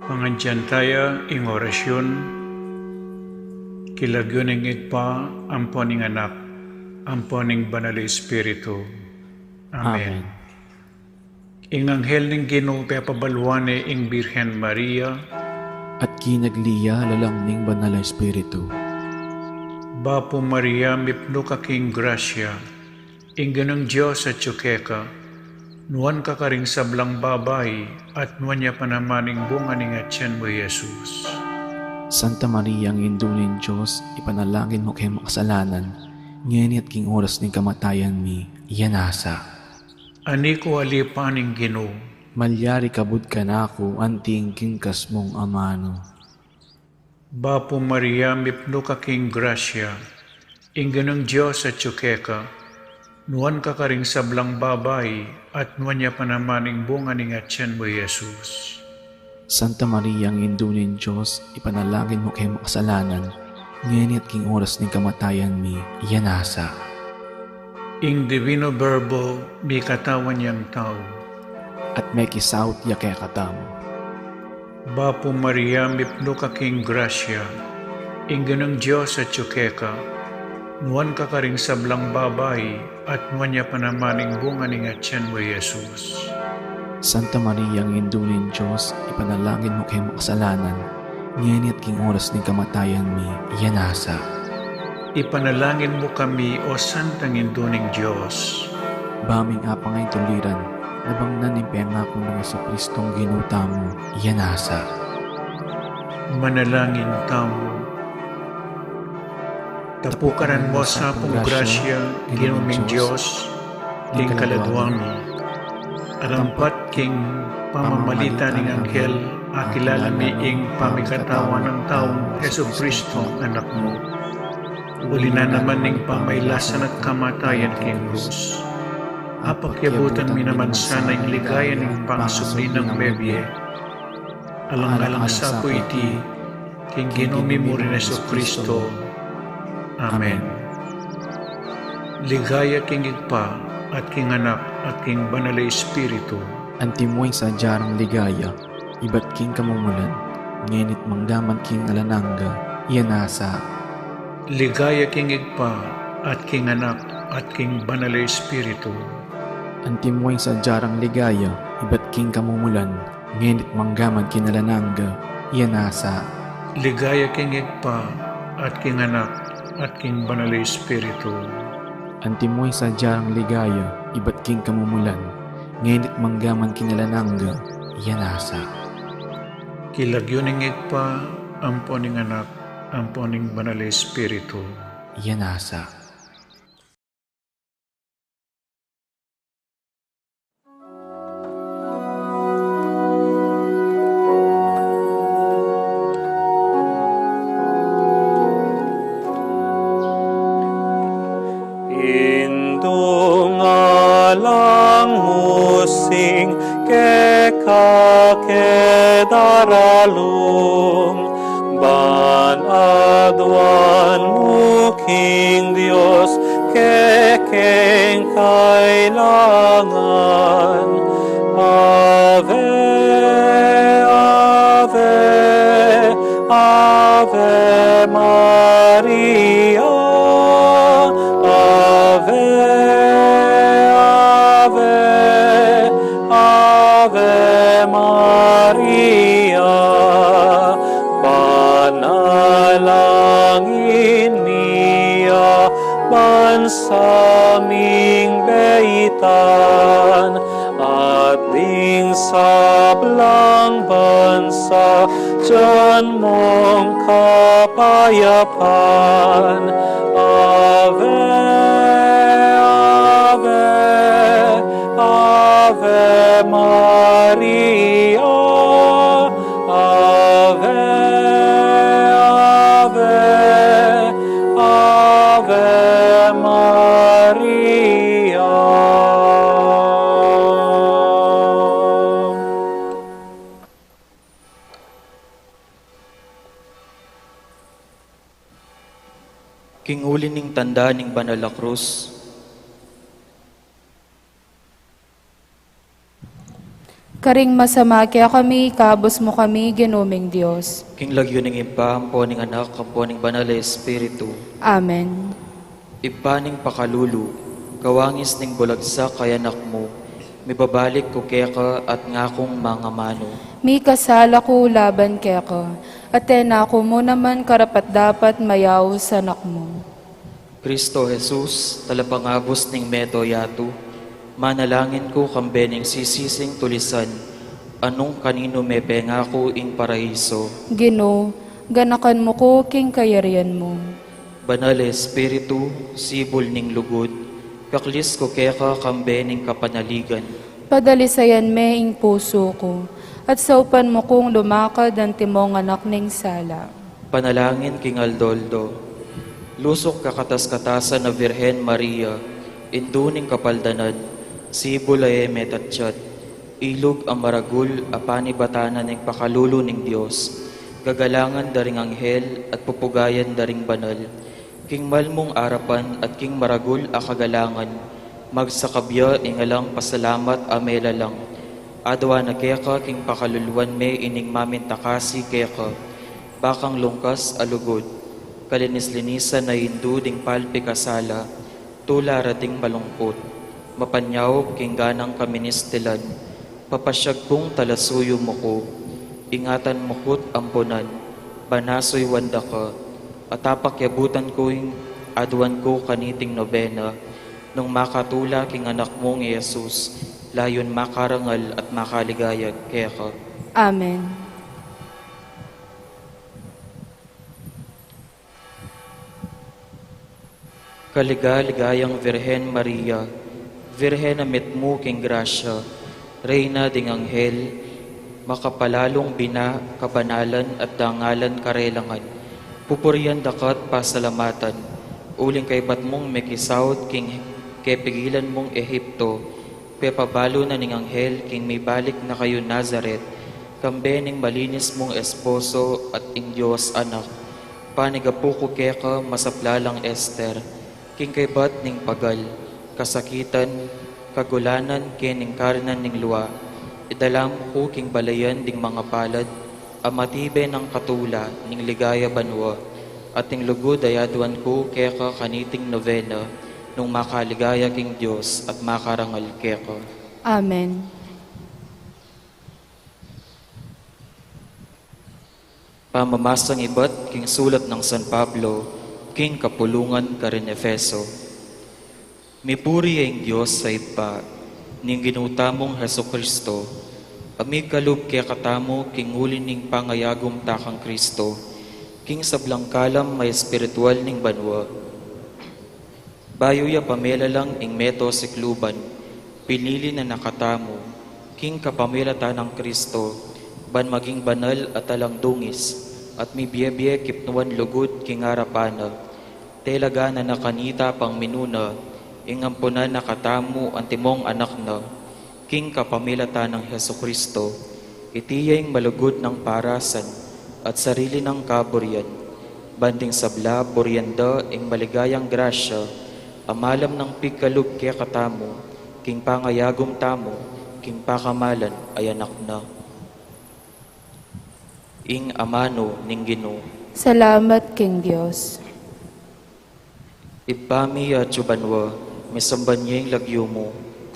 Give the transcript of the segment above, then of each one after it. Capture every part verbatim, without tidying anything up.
Pangadyan taya ing orasyun, king lagyu ning Ibpa, ampo ning Anak, ampo ning Banal a Espiritu. Amen. Amen. Ing anghel ning Ginu pepabaluan ne ing Birhen Maria. At kinagli ya lalam ning Banal a Espiritu. Bapu Maria, mipnu ka king grasya, ing Ginung Dios atyu keka, nuan ka karing sablang babai, at nuan ya pa naman ing bunga ning atyan mu, Jesus. Santa Maria, Indu ning Dios, ipanalangin mu keng makasalanan, ngeni at king oras ning kamatayan mi. Amen. Ani ku alipan ing Ginu. Malyari kabud kanaku anti ing kingkas mung amanu. Bapu Maria, mipnu ka king grasya, ing Ginung Dios atyu keka, nuan ka karing sablang babai, at nuan ya pa naman ing bunga ning atyan mu, Jesus. Santa Maria, Indu ning Dios, ipanalangin mu keng makasalanan, ngeni at king oras ning kamatayan mi. Amen. Ing Divino Verbo mikatawan yang tau. At mekisaut ya kekatamu. Bapu Maria, mipnu ka king grasya, ing Ginung Dios atyu keka, nuan ka karing sablang babai, at nuan ya pa naman ing bunga ning atyan mu, Jesus. Santa Maria, Indu ning Dios, ipanalangin mu keng makasalanan, ngeni at king oras ning kamatayan mi. Amen. Ipanalangin mu kami, O Santang Indu ning Dios. Ba ming apang ing tuliran, nabang nan ing pengaku nang Jesucristong Ginu tamu. Amen. Manalangin tamu. Tapukaran mu sa pung grasya, Ginu ming Dios, king kaladua mi. Arampat king pamamalitan ning anghel, akilala mi ing pamikatawan nang taung Jesucristong Anak mu. Uli na naman ning pamailasan at kamatayan king krus, apakyabutan mi naman sana ing ligaya ning pangasubli nang mebie. Alang-alang sa pu iti, king Ginu mi mu ring Jesucristo. Amen. Ligaya king Ibpa, at king Anak, at king Banal a Espiritu. Antimo ing sadya rang ligaya, ibat king kamumulan, ngeni't manggaman king alang angga. Amen. Ligaya king Ibpa, at king Anak, at king Banal a Espiritu. Antimo ing sadya rang ligaya, ibat king kamumulan, ngeni't manggaman king alang angga. Amen. Ligaya king Ibpa, at king Anak, at king Banal a Espiritu. Antimo ing sadya rang ligaya, ibat king kamumulan, ngeni't manggaman king alang angga. Amen. King lagyu ning Ibpa, ampo ning Anak, ampo ning Banal a Espiritu. Amen. Indung alang mu sing keka ke daralung, ban aduan mu king Dios kekeng kailangan. Ave, Ave, Ave Maria, Ave, Ave, Ave Maria, panalangin mi ya ban sa ming baitan, at ding sablang bansa, dyan mung kapayapan. Ave, Ave, Ave Maria, Ave, Ave, Ave Maria. King uli ning tanda ning banal a krus. Karing masama kekami, ikabus mu kami, Ginu ming Dios. King lagyu ning Ibpa, ampo ning Anak, ampo ning Banal a Espiritu. Amen. Ibpa ning pakalulu, kawangis ning bulagsak a Anak mu, mibabalik ku keka at ngakung mangamanu. Mikasala ku laban keka, at e na ku mu naman karapat-dapat mayaus Anak mu. Cristo Jesus, talapangabus ning meto yatu, manalangin ku kambe ning sisising tulisan, a nung kaninu mepengaku ing paraiso. Ginu, ganakan mu ku king kayarian mu. Banal a Espiritu, sibul ning lugud, kaklis ku keka kambe ning kapanaligan. Padalisayan me ing pusu ku, at saupan mu kung lumakad antimong anak ning sala. Panalangin king aldo-aldo. Lusuk kakatas-katasan a Virgen Maria, Indu ning Kapaldanan, sibul a e metatyat, ilug a maragul a panibatan na ning pakalulu ning Dios, gagalangan da ring anghel at pupugayan da ring banal, king mal mung arapan at king maragul a kagalangan, magsakab ya ing alang pasalamat a melalang. Adwan na keka king pakaluluan me ining mamintakasi keka, bakang lungkas a lugud, kalinis-linisan a indu ding palpik a sala, tula ra ding malungkut, mapanyaup king ganang kaministilan, papasyag kung talasuyu mu ku, ingatan mu ku't ampunan, ban asuyuan da ka, at apakyabutan ku ing adwan ku kaniting nobena, nung makatula king Anak mung i Jesus, layun makarangal at makaligaya keka. Amen. Kaliga-ligayang Virgen Maria, Virgen a mitmu king grasya, Reyna ding anghel, makapalalung bina, kabanalan at dangalan karelangan, pupurian da ka't pasalamatan, uling kaybat mung mekisaut king kepigilan mung Ehipto, pepabalu na ning anghel king mibalik na kayung Nazaret, kambe ning malinis mung esposo at ing Dios Anak. Panigapu ku keka masapla lang Ester, king kaybat ning pagal, kasakitan, kagulanan, ken ning karinan ning lua, idala mu ku king balayan ding mangapalad, a matibe nang katula ning ligaya banua, at ing lugud a adwan ku keka kaniting nobena, nung makaligaya king Dios at makarangal keka. Amen. Pamamasang ibat king sulat nang San Pablo king kapulungan karin Efeso. Mipuri ya ing Dios a Ibpa ning Ginu tamung Jesucristo, a mikalub kekatamu king uli ning pangayagum ta kang Cristo, king sablang kalam a espiritual ning banua. Bayu ya pamelalang ing meto sikluban, pinili na na katamu, king kapamilatan nang Cristo, ban maging banal at alang dungis, at mibie-bie kipnuan lugud king arapan na. Tela gana na kanita pang minuna, ing ampunan na katamu antimong Anak na, king kapamilatan nang Jesucristo, iti ya ing malugud nang parasan at sarili nang kaburian, ban ding sabla burian da ing maligayang grasya, a malam nang pikalub kekatamu, king pangayagum tamu, king pakamalan a Anak na. Ing amanu ning Ginu. Salamat king Dios. Ibpa mi, atsu ka banua, misamban ya ing lagyu mu,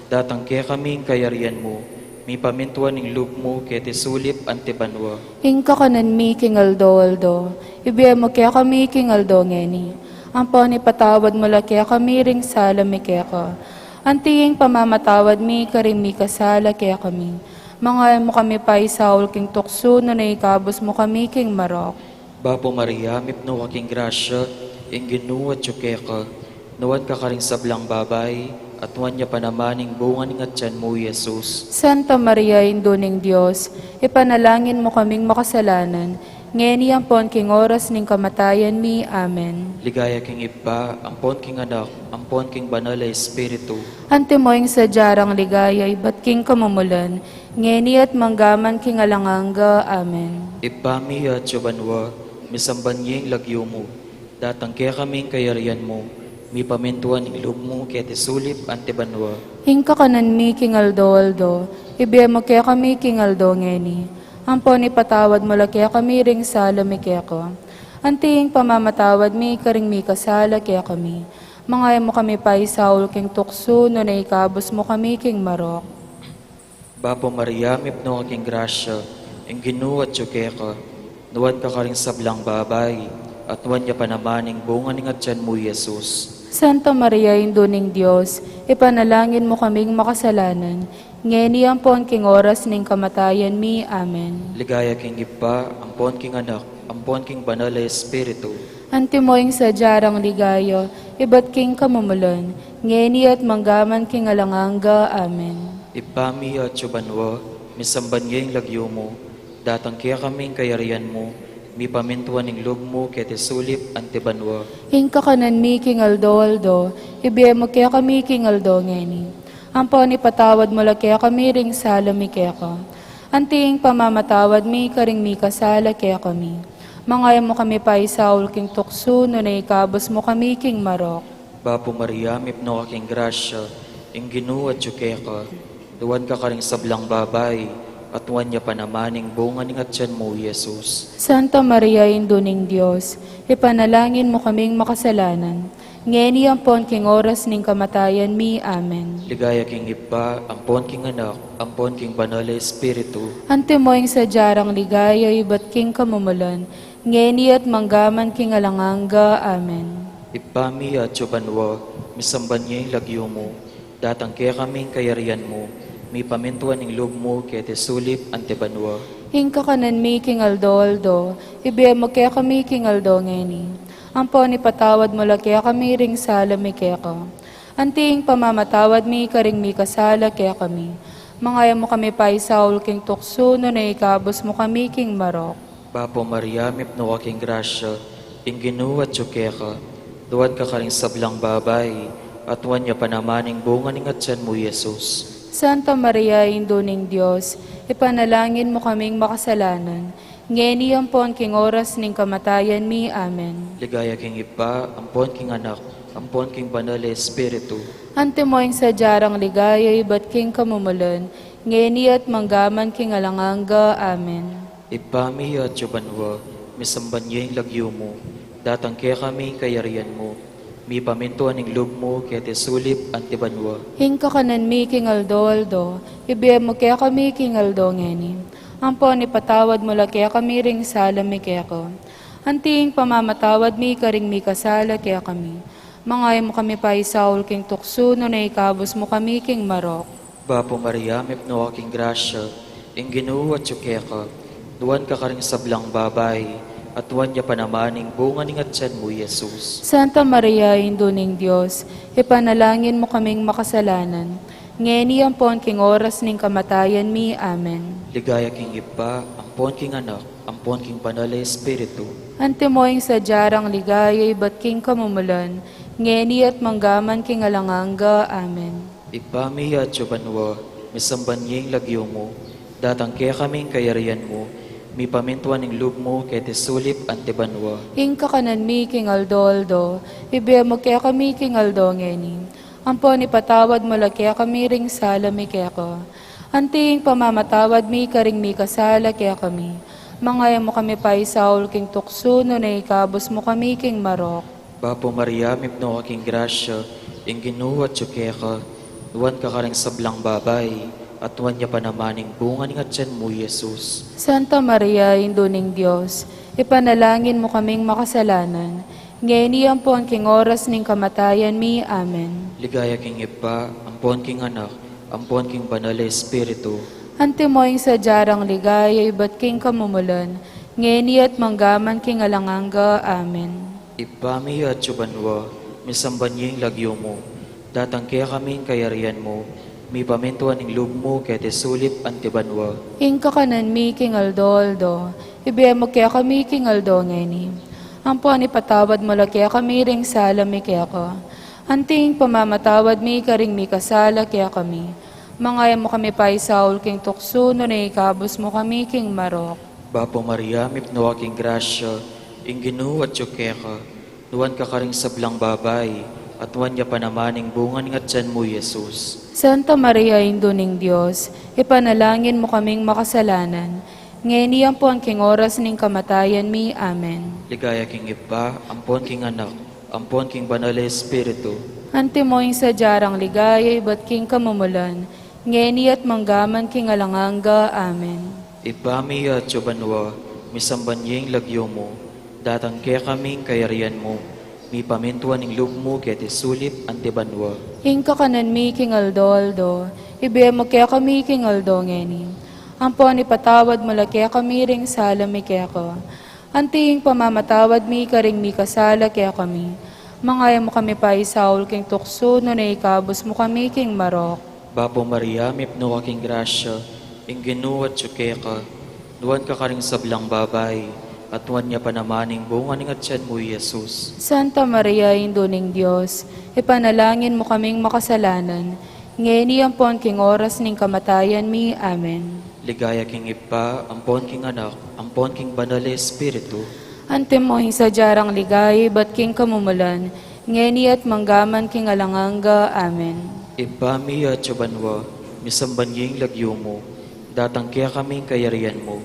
datang kekami ing kayarian mu, mipamintuan ing lub mu keti sulip anti banua. Ing kakanan mi king aldo-aldo, ibie mu kekami king aldo ngeni. Ampon ipatawad mu la kekami ring sala mi keka, anti ing pamamatawad mi karing mikasala kekami. Manga e mu kami paisaul king tuksu, nune ikabus mu kami king marok. Bapu Maria, mipnu ka king grasya, ing Ginu atsu keka, nuan ka karing sablang babai, at nuan ya pa naman ing bunga ning atian mu, i Jesus. Santa Maria, Indu ning Dios, ipanalangin mu kaming makasalanan, ngeni ampon king oras ning kamatayan mi. Amen. Ligaya king Ibpa, ampon king Anak, ampon king Banal a Espiritu. Antimo ing sadya rang ligaya ibat king kamumulan, ngeni at manggaman king alang angga. Amen. Ibpa mi, atsu ka banua, misamban ya ing lagyu mu, datang kekami ing kayarian mu, mipamintuan ing lub mu keti sulip anti banua. Ing kakanan mi king aldo-aldo, ibie mu kekami king aldo ngeni. Ampon ipatawad mu la kekami ring sala mi keka, anti ing pamamatawad mi karing mikasala kekami. Manga e mu kami paisaul king tuksu, nune ikabus mu kami king marok. Bapu Maria, mipnu ka king grasya, ing Ginu atyu keka, nuan ka karing sablang babai, at nuan ya pa naman ing bunga ning atyan mu, Jesus. Santa Maria, Indu ning Dios, ipanalangin mu kaming makasalanan, ngeni ampon king oras ning kamatayan mi. Amen. Ligaya king Ibpa, ampon king Anak, ampon king Banal a Espiritu. Antimo ing sadya rang ligaya, ibat king kamumulan, ngeni at manggaman king alang angga. Amen. Ibpa mi atyu banua, misamban ya ing lagyu mu, datang kekami ing kayarian mu, mipamintuan ing lub mu keti sulip anti banua. Ing kakanan mi king aldo-aldo, ibie mu kekami king aldo ngeni. Ampon ipatawad mu la kekami ring sala mi keka, anti ing pamamatawad mi karing mikasala kekami. Manga e mu kami paisaul king tuksu, nune ikabus mu kami king marok. Bapu Maria, mipnu ka king grasya, ing Ginu atyu keka, nuan ka karing sablang babai, at nuan ya pa naman ing bunga ning atyan mu, Jesus. Santa Maria, Indu ning Dios, ipanalangin mu kaming makasalanan, ngeni ampon king oras ning kamatayan mi. Amen. Ligaya king Ibpa, ampon king Anak, ampon king Banal a Espiritu. Antimo ing sadya rang ligaya, ibat king kamumulan, ngeni at manggaman king alang angga. Amen. Ibpa mi atyu banua, misamban ya ing lagyu mu, datang kekami ing kayarian mu, mipamintuan ing lub mu keti sulip anti banua. Ing kakanan mi king aldo-aldo, ibie mu kekami king aldo ngeni. Ampon ipatawad mu la kekami ring sala mi keka, anti ing pamamatawad mi karing mikasala kekami. Manga e mu kami paisaul king tuksu, nune ikabus mu kami king marok. Bapu Maria, mipnu ka king grasya, ing Ginu atyu keka, nuan ka karing sablang babai, at nuan ya pa naman ing bunga ning atyan mu, Jesus. Santa Maria, Indu ning Dios, ipanalangin mu kaming makasalanan, ngeni ampon king oras ning kamatayan mi. Amen. Ligaya king Ibpa, ampon king Anak, ampon king Banal a Espiritu. Antimo ing sadya rang ligaya, ibat king kamumulan, ngeni at manggaman king alang angga. Amen. Ibpa mi atyu banua, misamban ya ing lagyu mu, datang kekami ing kayarian mu, mipamintuan ing lub mu keti sulip anti banua. Ing kakanan mi king aldo-aldo, ibie mu kekami king aldo ngeni. Ampon ipatawad mu la kekami ring sala mi keka, anti ing pamamatawad mi karing mikasala kekami. Manga e mu kami paisaul king tuksu, nune ikabus mu kami king marok. Bapu Maria, mipnu ka king grasya, ing Ginu atyu keka, nuan ka karing sablang babai, at nuan ya pa naman ing bunga ning atyan mu, Jesus. Santa Maria, Indu ning Dios, ipanalangin mu kaming makasalanan, ngeni ampon king oras ning kamatayan mi. Amen. Ligaya king Ibpa, ampon king Anak, ampon king Banal a Espiritu. Antimo ing sadya rang ligaya, ibat king kamumulan, ngeni at manggaman king alang angga. Amen. Ibpa mi atyu banua, misamban ya ing lagyu mu, datang kekami ing kayarian mu, mipamintuan ing lub mu keti sulip anti banua. Ing kakanan mi king aldo-aldo, ibie mu kekami king aldo ngeni. Ampon ipatawad mu la kekami ring sala mi keka, anti ing pamamatawad mi karing mikasala kekami. Manga e mu kami paisaul king tuksu, nune ikabus mu kami king marok. Bapu Maria, mipnu ka king grasya, ing Ginu atyu keka, nuan ka karing sablang babai, at nuan ya pa naman ing bunga ning atyan mu, Jesus. Santa Maria, Indu ning Dios, ipanalangin mu kaming makasalanan, ngeni ampon king oras ning kamatayan mi. Amen. Ligaya king Ibpa, ampon king Anak, ampon king Banal a Espiritu. Antimo ing sadya rang ligaya, ibat king kamumulan, ngeni at manggaman king alang angga. Amen. Ibpa mi atyu banua, misamban ya ing lagyu mu, datang kekami ing kayarian mu, mipamintuan ing lub mu keti sulip anti banua. Ing kakanan mi king aldo-aldo, ibie mu kekami king aldo ngeni. Ampon ipatawad mu la kekami ring sala mi keka, anti ing pamamatawad mi karing mikasala kekami. Manga e mu kami paisaul king tuksu, nune ikabus mu kami king marok. Bapu Maria, mipnu ka king grasya, ing Ginu atyu keka, nuan ka karing sablang babai, At nuan ya pa naman ing bunga ning atian mu, Jesus. Santa Maria, Indu ning Dios, ipanalangin mu kaming makasalanan, ngeni ampon king oras ning kamatayan mi. Amen. Ligaya king Ibpa, ampon king Anak, ampon king Banal a Espiritu. Antimo ing sadya rang ligaya ibat king kamumulan, ngeni at manggaman king alang angga. Amen. Ibpa mi, atiu ka banua, misamban ya ing lagyu mu, datang kekami ing kayarian mu, mipamintuan ing lub mu keti sulip anti banua. Ing kakanan mi king aldo-aldo, ibie mu kekami king aldo ngeni. Ampon ipatawad mu la kekami ring sala mi keka, anti ing pamamatawad mi karing mikasala kekami. Manga e mu kami paisaul king tuksu, nune ikabus mu kami king marok. Bapu Maria, mipnu ka king grasya, ing Ginu atiu keka, nuan ka karing sablang babai, at nuan ya pa naman ing bunga ning atian mu, Jesus. Santa Maria, Indu ning Dios, ipanalangin mu kaming makasalanan, ngeni ampon king oras ning kamatayan mi. Amen. Ligaya king Ibpa, ampon king Anak, ampon king Banal a Espiritu. Antimo ing sadya rang ligaya ibat king kamumulan, ngeni at manggaman king alang angga. Amen. Ibpa mi, atiu ka banua, misamban ya ing lagyu mu, datang kekami ing kayarian mu,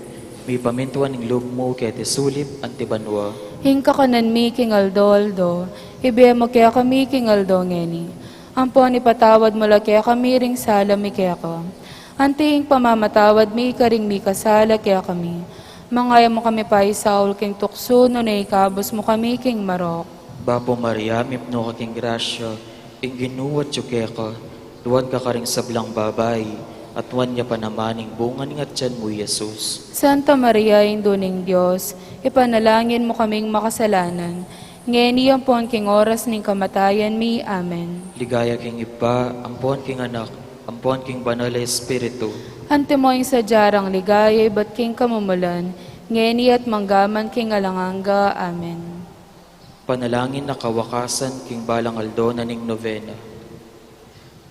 mipamintuan ing lub mu keti sulip anti banua. Ing kakanan mi king aldo-aldo, ibie mu kekami king aldo ngeni. Ampon ipatawad mu la kekami ring sala mi keka, anti ing pamamatawad mi karing mikasala kekami. Manga e mu kami paisaul king tuksu, nune ikabus mu kami king marok. Bapu Maria, mipnu ka king grasya, ing Ginu atiu keka, nuan ka karing sablang babai, at nuan ya pa naman ing bunga ning atian mu, Jesus. Santa Maria, Indu ning Dios, ipanalangin mu kaming makasalanan, ngeni ampon king oras ning kamatayan mi. Amen. Ligaya king Ibpa, ampon king Anak, ampon king Banal a Espiritu. Antimo ing sadya rang ligaya ibat king kamumulan, ngeni at manggaman king alang angga. Amen. Panalangin a kawakasan king balang aldo na ning novena.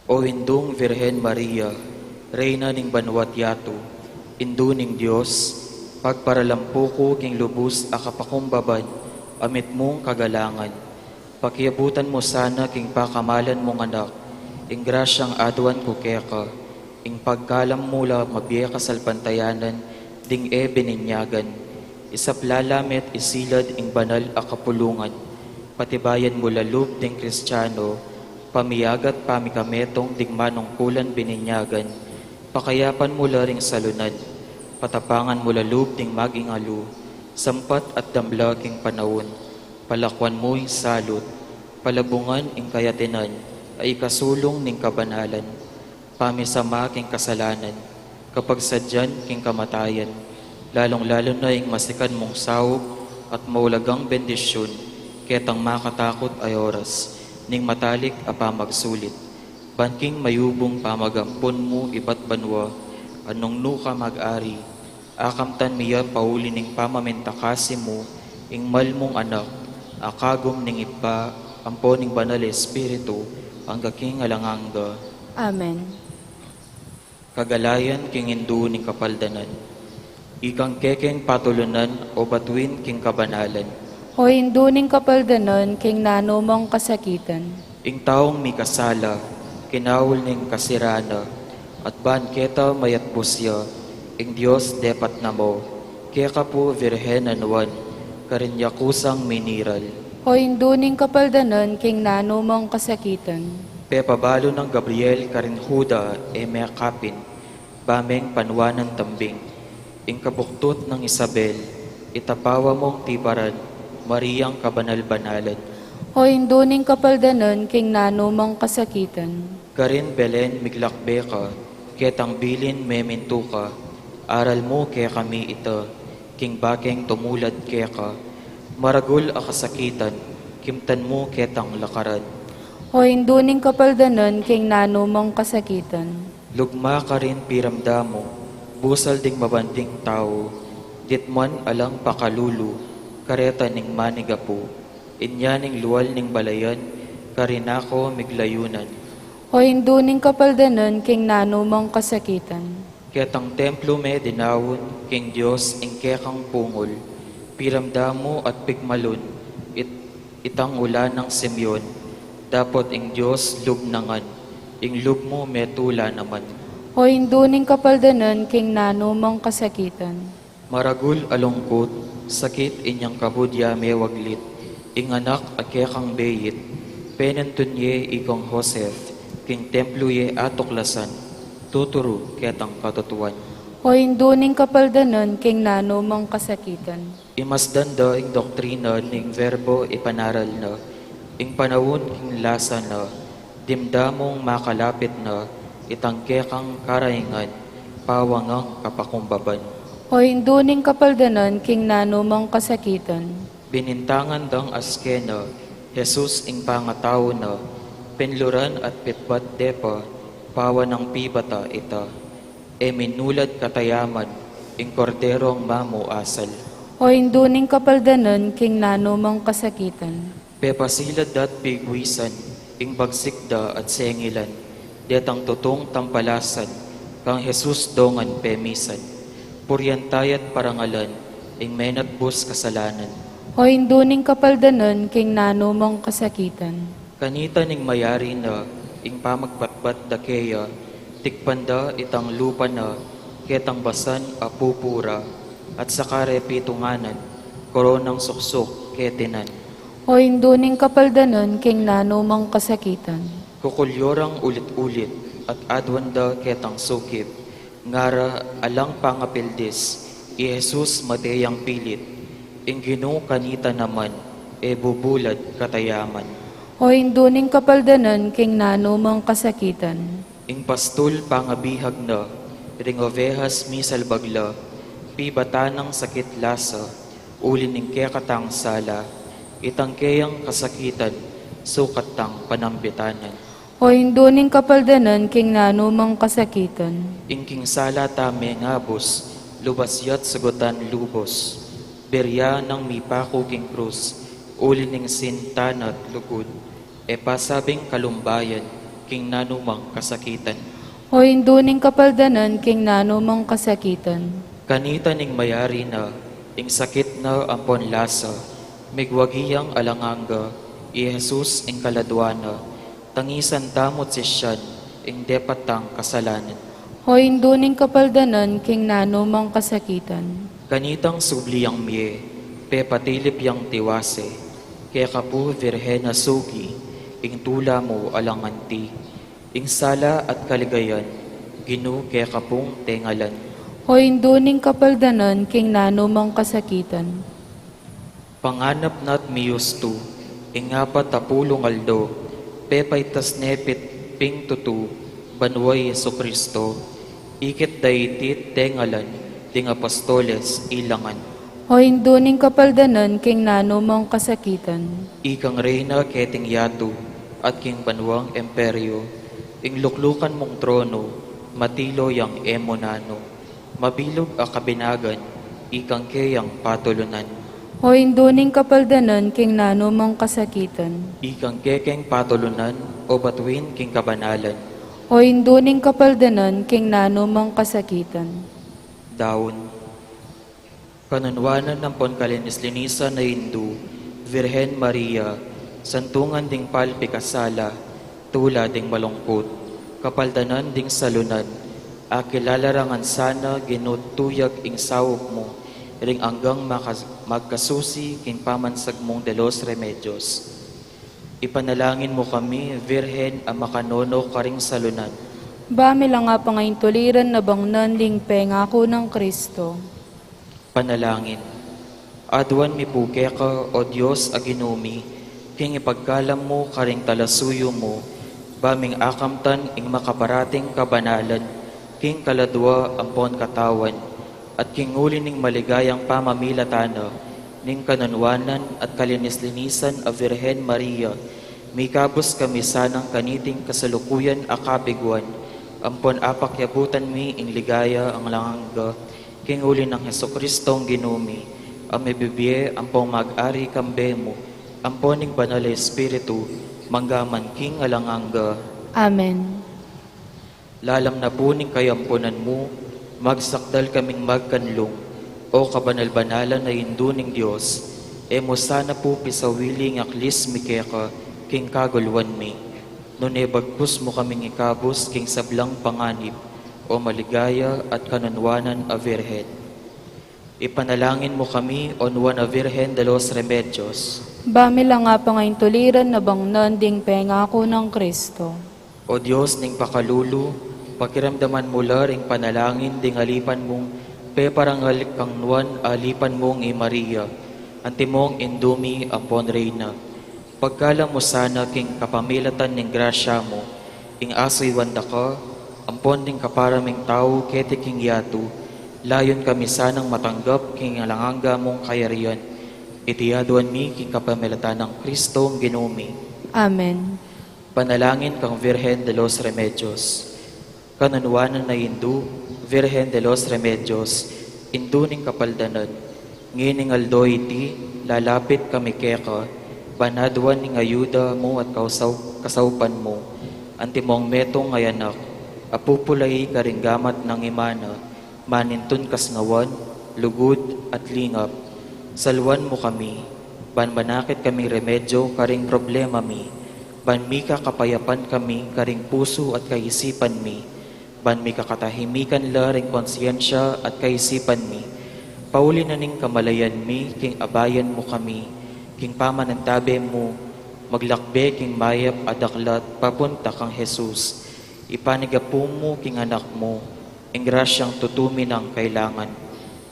O Indung Virgen Maria, Reyna ning banua't yatu, Indu ning Dios, pagparalampu ku king lubus a kapakumbaban a mitmung kagalangan. Pakiabutan mu sana king pakamalan mung Anak ing grasyang aduan ku keka, ing pagkalam mu la mabie kasalpantayanan ding e bininyagan. Isaplala me't isilad ing banal a kapulungan. Patibayan mu la lub ding Kristiano, pamiyagat pamikametung ding manungkulan bininyagan. Pakayapan mu la ring salunan, patapangan mu la lub ding mag-ingalu, sampat at damla king panaun. Palakuan mu ing salut, palabungan ing kayatinan a ikasulung ning kabanalan. Pamisama king kasalanan, kapagsadyan king kamatayan, lalung-lalu na ing masikan mung saup at maulagang bendisyun, ketang makatakut a oras ning matalik a pamagsulit. Ban king mayubung pamagampun mu ibat banua, a nung nu ka mag-ari, akamtan mi ya pauli ning pamamintakasi mu, ing mal mung Anak, a kagum ning Ibpa, ampo ning Banal a Espiritu, angga king alang angga. Amen. Kagalayan king Indu ning Kapaldanan. Ikang kekeng patulunan o batuin king kabanalan. O Indu ning Kapaldanan king nanu mong kasakitan. Ing taung mikasala, kinaul ning kasirana, at ban keta mayatbus ya, ing Dios depat na mu, keka pu Virgen a nuan, karin ya kusang miniral. O Indu ning Kapaldanan king nanu mong kasakitan. Pepabalu nang Gabriel karin Juda e mekapin, ba meng panuanan tambing. Ing kabuktut nang Isabel, itapawa mung tiparan, Mariang kabanal-banalan. O Indu ning Kapaldanan king nanu mong kasakitan. Karin Belen miglakbe ka, ketang bilin memintu ka, aral mu kekami ita, king bakeng tumulad keka. Maragul a kasakitan, kimtan mu ketang lakaran. O Indu ning Kapaldanan king nanu mong kasakitan. Lugma karin piramdam mu, busal ding mabanding tau, ditman alang pakalulu, kareta ning manigapu, inya ning lual ning balayan, karin ako miglayunan. O Indu ning Kapaldanan king nanu mong kasakitan. Ketang templu me dinaun, king Dios ing kekang pungul, piramdam mu at pigmalun, it-, itang ula nang Simeon, Dapot ing Dios lub na ngan, ing lub mu metula naman. O Indu ning kapaldanan king nanu mong kasakitan. Maragul a lungkut, sakit inyang kabud ya mewaglit, ing anak a kekang beit, penentun ye ikong Joseph, king templo ye atuklasan, tuturu ketang katutuan. O Indu ning kapaldanan king nanu mong kasakitan. Imasdan da ing doktrina ning verbo ipanaral na, ing panaun king lasa na, dimdamung makalapit na, itang kekang karaingan, pawangang kapakumbaban. O Indu ning kapaldanan king nanu mong kasakitan. Binintangan dang askena, Jesus ing pangatau na, pinluran at pitbat de pa, pawanang pibata ita. E minulad katayaman, ing korderong mamuasal. O Indu ning kapaldanan king nanu mong kasakitan. Pepasilad dat pigwisan, ing bagsik da at sengilan, detang tutung tampalasan, kang Jesus dongan pemisan. Purian tayat parangalan, ing menatbus kasalanan. O Indu ning kapaldanan king nanu mong kasakitan. Kanita ning mayari na, ing pamagbatbat da keya, tikpan da itang lupa na, ketang basan a pupura, at sa kare pitunganan, koronang suksuk ketinan. O Indu ning kapaldanan king nanu mong kasakitan. Kukulyorang ulit-ulit, at aduan da ketang sukip, ngara alang pangapildis, i Jesus mate yang pilit, ing Ginu kanita naman, e bubulad katayaman. O Indu ning kapaldanan king nanu mong kasakitan. Ing pastul pangabihag na, ring ovehas misalbag la, pibatan nang sakit lasa, uli ning kekatang sala, itang keyang kasakitan, sukat tang panambitanan. O Indu ning kapaldanan king nanu mong kasakitan. Ing king sala ta mengabus, lubas ya't sugutan lubos. Birya nang mipaku king krus, uli ning sinta na't lugud, e pasabing kalumbayan, king nanu mang kasakitan. O Indu ning kapaldanan king nanu mong kasakitan. Kanita ning mayari na, ing sakit na ampon lasa, migwagi yang alang angga, i Jesus ing kaladua na, tangisan tamu't sisian, ing depat tang kasalanan. O Indu ning kapaldanan king nanu mong kasakitan. Kanitang subli yang mie, pepatilip yang tiwase, keka pu Virgen a sugi, ing tula mu alang anti, ing sala at kaligayan, Ginu keka pung tengalan. O Indu ning kapaldanan king nanu mong kasakitan. Panganap na't miyustu, ing apat a pulung aldo, pepaitas ne pit ping tutu, banua i Jesucristo, ikit da iti't tengalan, ding apostoles ilangan. O Indu ning kapaldanan king nanu mong kasakitan. Ikang reyna keting yatu, at king banuang emperyo, ing luklukan mung trono, matilo yang e mu nanu. Mabilug a kabinagan, ikang keyang patulunan. O Indu ning kapaldanan king nanu mong kasakitan. Ikang kekeng patulunan, o batuin king kabanalan. O Indu ning kapaldanan king nanu mong kasakitan. Daun. Kanunwanan ampon kalinis-linisan a Indu, Virgen Maria, santungan ding palpikasala, tula ding malungkut, kapaldanan ding salunan, akilala ra ngan sana Ginu't tuyag ing saup mu, ring anggang makas-, magkasusi king pamansag mung de los Remedios. Ipanalangin mu kami, Virgen a makanono karing salunan. Ba mi la nga pangaintuliran na bangnan ding pengaku nang Kristo. Panalangin. Aduan mi pu keka, O Dios a Ginu mi, king ipagkalam mu karing talasuyu mu, ba ming akamtan ing makaparating kabanalan, king kaladua ampon katawan, at king uli ning maligayang pamamilatan na, ning kanunwanan at kalinis-linisan a Virgen Maria, mikabus kami sanang kaniting kasalukuyan a kabiguan, ampon apakyabutan mi ing ligaya alang angga, king uli nang Jesucristong Ginu mi, a mibibie ampong mag-ari kambe mu, ampon ning Banal a Espiritu, mangga man king alang angga. Amen. Lalam na pu ning kayampunan mu, magsakdal kaming magkanlung, O kabanal-banalan a Indu ning Dios, e mu sana pu pisawili ing aklis mi keka, king kaguluan mi, nune bagkus mu kaming ikabus king sablang panganib, o maligaya at kanunwanan a Virgen. Ipanalangin mu kami, o Nuan a Virgen de los Remedios. Ba mi la nga pangaintuliran na bangnan ding pengaku nang Kristo. O Dios ning pakalulu, pakiramdaman mu la ring panalangin ding alipan mung peparangal kang Nuan, alipan mung i Maria, antimong indu mi ampon Reyna. Pagkalam mu sana king kapamilatan ning grasya mu, ing asuyuan da ka, ampon ding kapara ming tau keti king yatu, layun kami sanang matanggap king alang angga mung kayarian. Iti aduan mi king kapamilatan nang Kristong Ginu mi. Amen. Panalangin kang Virgen de los Remedios. Kanunwanan a indu, Virgen de los Remedios, indu ning kapaldanan. Ngening aldo iti, lalapit kami keka, ban aduan ning ayuda mu at kausaw-, kasaupan mu. Antimong metung a anak, a pupulai karing gamat nang ima na, manintun kasngawan, lugud, at lingap. Saluan mu kami, ban manakit kaming remedyo karing problema mi, ban mika kapayapan kami karing pusu at kaisipan mi, ban mika katahimikan la ring konsyensya at kaisipan mi. Pauli na ning kamalayan mi, king abayan mu kami, king pamanantabe mu, maglakbe king mayap a daklat papunta kang Jesus. Ipanigapu mu king anak mu, ing grasyang tutu mi nang kailangan.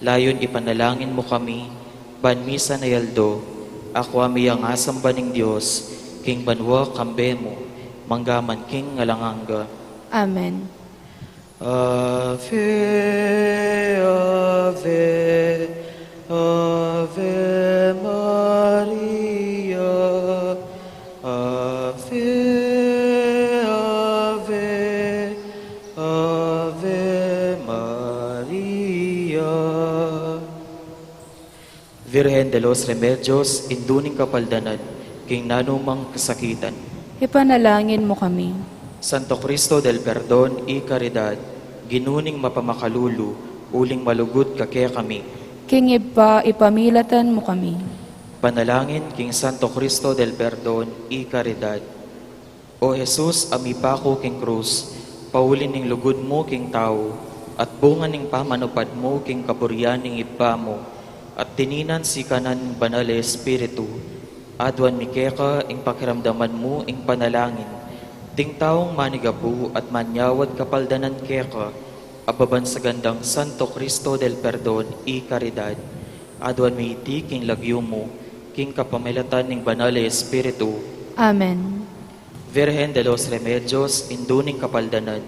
Layun ipanalangin mu kami, ban misan a aldo, akua mi yang asamban ning Dios, king banua kambe mu, manggaman king alang angga. Amen. Ave, Ave, Ave Maria, Ave, Ave, Ave Maria. Virgen de los Remedios, indu ning kapaldanan, king nanumang kasakitan. Ipanalangin mu kami. Santo Cristo del Perdon y Caridad, Ginu ning mapamakalulu, uling malugud ka kekami. King Ibpa, ipamilatan mu kami. Panalangin king Santo Cristo del Perdon y Caridad. O Jesus, a mipaku king krus, pauli ning lugud mu king tau, at bunga ning pamanupad mu king kaburian ning Ibpa mu, at tininan sikanan ning Banal a Espiritu, aduan mi keka ing pakiramdaman mu ing panalangin ding taung manigapu at manyawad kapaldanan keka, a babansagan dang Santo Cristo del Perdon y Caridad. Aduan mi iti king lagyu mu, king kapamilatan ning Banal a Espiritu. Amen. Virgen de los Remedios, indu ning kapaldanan,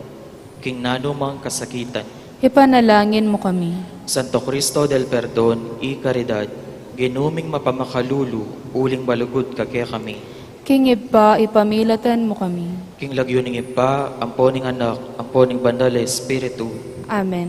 king nanumang kasakitan. Ipanalangin mu kami. Santo Cristo del Perdon y Caridad, Ginu ming mapamakalulu, uling malugud ka kekami. King Ibpa, ipamilatan mu kami. King lagyu ning Ibpa, ampo ning Anak, ampo ning Banal a Espiritu. Amen.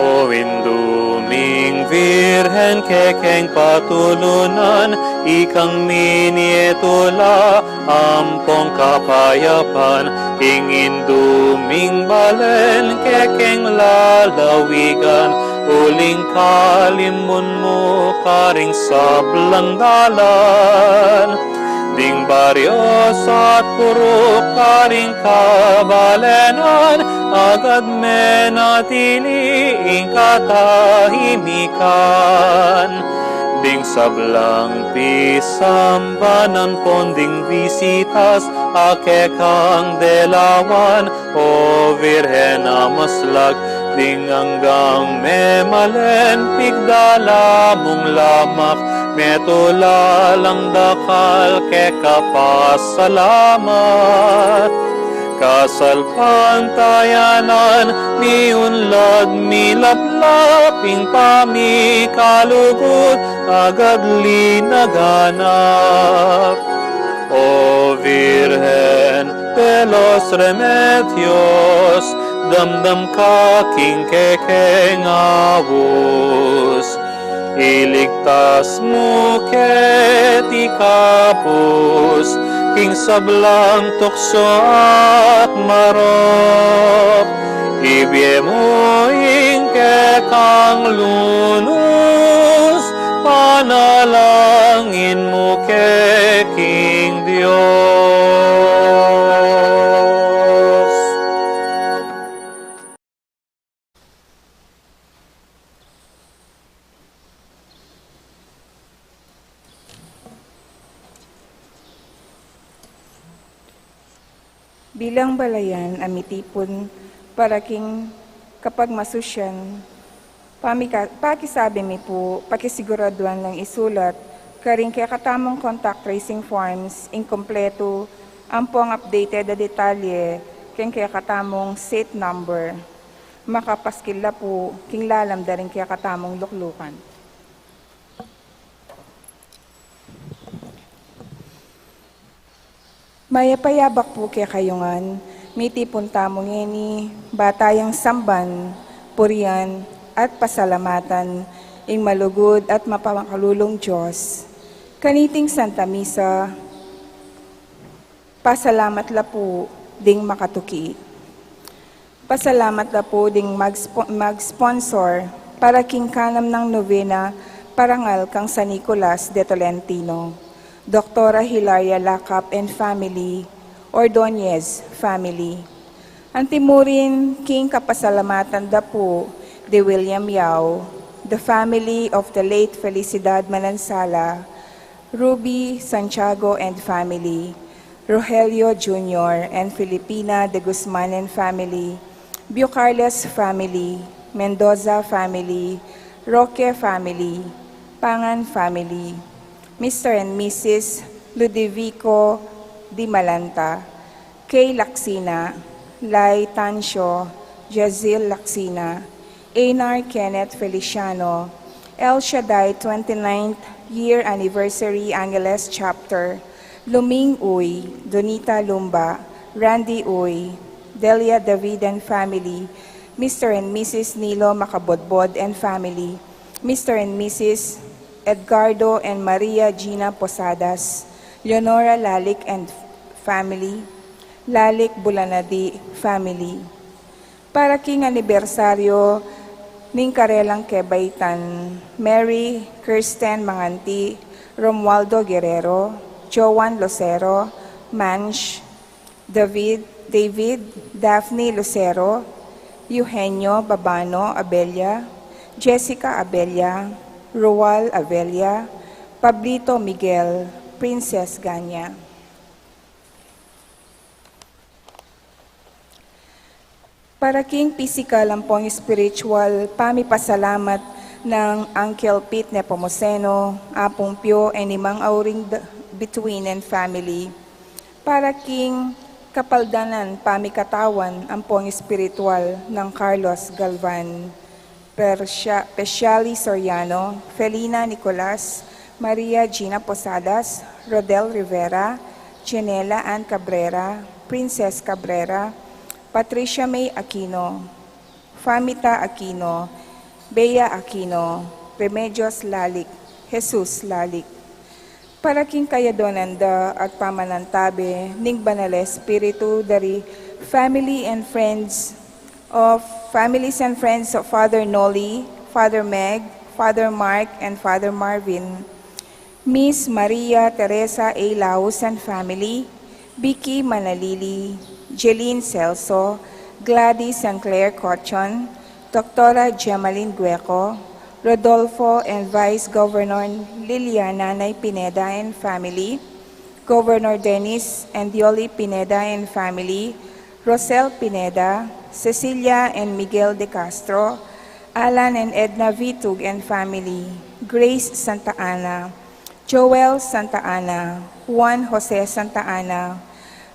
O Indu ming Virgen, kekeng patulunan, ikang minie tula, ampong kapayapan, ing Indu ming balen, kekeng lalawigan, uling kalimbun mu karing sablang dalan. Ding baryo at purok karing kabalenan, agad menatili ing katahimikan. Ding sablang pisambanan pon ding bisitas, a kekang delawan, O Virgen a maslag, ding anggang memalen, pigdala mung lamak, metula lang dakal keka pasalamat. Kasalpantayanan, miunlad milaplap, ing pamikalugud, agad linaganap. O Virgen de los Remedios, damdam ka king kekeng aus. Iligtas mu ke, ikabus king sablang tuksu at marok. Ibie mu ing kekang lunus, panalangin mu ke king Dios. Bilang balayan a mitipun para king kapagmasusyan, pamika-, pakisabi mi pu, pakisiguraduan lang isulat karing kekatamung contact tracing forms ing kumpletu ampong updated a detalye keng kekatamung seat number. Makapaskil la pu king lalam da ring kekatamung luklukan. Mayap a yabak pu kekayu ngan, mitipun tamu ngeni, ba tayang samban, purian, at pasalamatan ing malugud at mapamakalulung Dios. Kaniting Santa Misa, pasalamat la pu ding makatuki. Pasalamat la pu ding magspo-, mag-sponsor para king kanam nang novena parangal kang San Nicolas de Tolentino, Doktora Hilaria Lacap and family, Ordonez family. Antimurin king kapasalamatan da pu de William Yao, the family of the late Felicidad Manansala, Ruby Santiago and family, Rogelio Junior and Filipina de Guzman and family, Bucarles family, Mendoza family, Roque family, Pangan family, Mister and Missus Ludovico Di Malanta, Kay Lacsina, Lai Tancio, Jezil Lacsina, Einar Kenneth Feliciano, El Shaddai twenty-ninth Year Anniversary Angeles Chapter, Luming Uy, Donita Lumba, Randy Uy, Delia David and family, Mister and Missus Nilo Macabodbod and family, Mister and Missus Edgardo and Maria Gina Posadas, Leonora Lalic and family, Lalic Bulanadi family. Para king anibersaryo ning karelang kebaitan, Mary Kirsten Manganti, Romualdo Guerrero, Joan Lucero, Manch, David, David, Daphne Lucero, Eugenio Babano Abella, Jessica Abella, Roal Abella, Pablito Miguel, Princess Ganya. Para king pisikal ampong espiritual pamipasalamat nang Uncle Pete Nepomuceno, Apung Pio, and Imang Auring, the Bituin and family. Para king kapaldanan pamikatawan ampong espiritual nang Carlos Galvan, Persia-, Pesiali Soriano, Felina Nicolas, Maria Gina Posadas, Rodel Rivera, Janela Ann Cabrera, Princess Cabrera, Patricia May Aquino, Famita Aquino, Bea Aquino, Remedios Lalic, Jesus Lalic. Para king kayadonan da at pamanantabe ning Banal a Espiritu dari family and friends of, families and friends of Father Noli, Father Meg, Father Mark, and Father Marvin. Miss Maria Teresa A Laus and family, Vicky Manalili, Jeline Celso, Gladys and Claire Cochon, Doktora Gemaline Gueco, Rodolfo and Vice Governor Liliana Nay Pineda and family, Governor Dennis and Yoli Pineda and family, Rosel Pineda, Cecilia and Miguel de Castro, Alan and Edna Vitug and family, Grace Santa Ana, Joel Santa Ana, Juan Jose Santa Ana,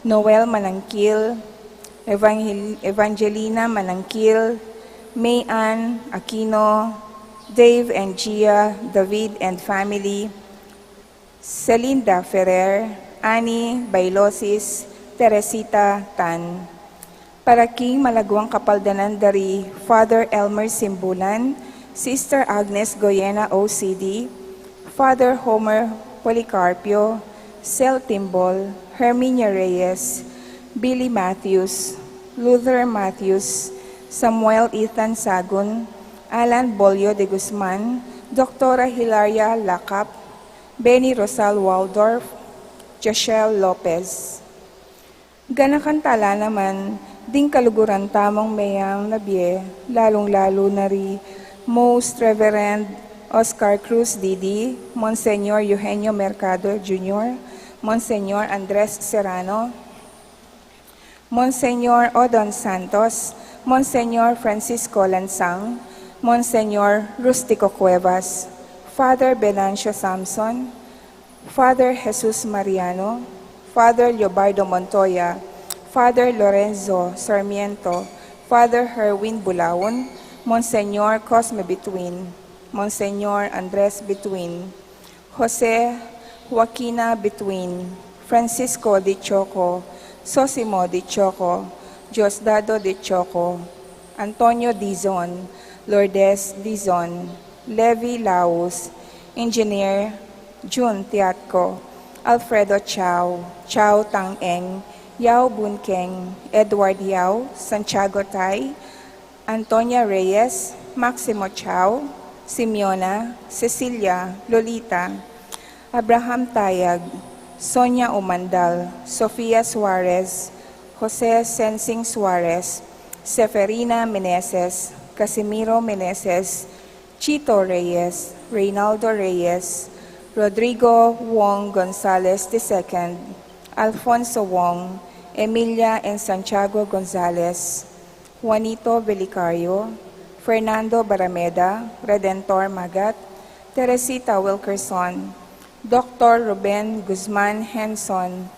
Noel Manangkil, Evangel-, Evangelina Manangkil, May Ann Aquino, Dave and Gia David and family, Celinda Ferrer, Annie Bailosis, Teresita Tan. Para king malaguang kapaldanan dari Father Elmer Simbulan, Sister Agnes Goyena O C D, Father Homer Policarpio, Sel Timbol, Herminia Reyes, Billy Matthews, Luther Matthews, Samuel Ethan Sagun, Alan Bolio de Guzman, Doktora Hilaria Lacap, Benny Rosal Waldorf, Joshelle Lopez. Ganakan tala naman ding kaluguran tamung meyang na bie, lalung-lalu na ri Most Reverend Oscar Cruz D D, Monsignor Eugenio Mercado Junior, Monsignor Andres Serrano, Monsignor Odon Santos, Monsignor Francisco Lansang, Monsignor Rustico Cuevas, Father Venancio Samson, Father Jesus Mariano, Father Leobardo Montoya, Father Lorenzo Sarmiento, Father Herwin Bulaon, Monsignor Cosme Bituin, Monsignor Andres Bituin, Jose Joaquina Bituin, Francisco de Choco, Sosimo de Choco, Diosdado de Choco, Antonio Dizon, Lourdes Dizon, Levi Laus, Engineer Jun Tiatco, Alfredo Chao, Chao Tang Eng, Yao Bun Keng, Edward Yao, Santiago Tai, Antonia Reyes, Maximo Chao, Simeona, Cecilia, Lolita, Abraham Tayag, Sonia Umandal, Sofia Suarez, Jose Sensing Suarez, Seferina Meneses, Casimiro Meneses, Chito Reyes, Reynaldo Reyes, Rodrigo Wong Gonzalez the second, Alfonso Wong, Emilia and Santiago Gonzalez, Juanito Belicario, Fernando Barameda, Redentor Magat, Teresita Wilkerson, Doktor Ruben Guzman Henson,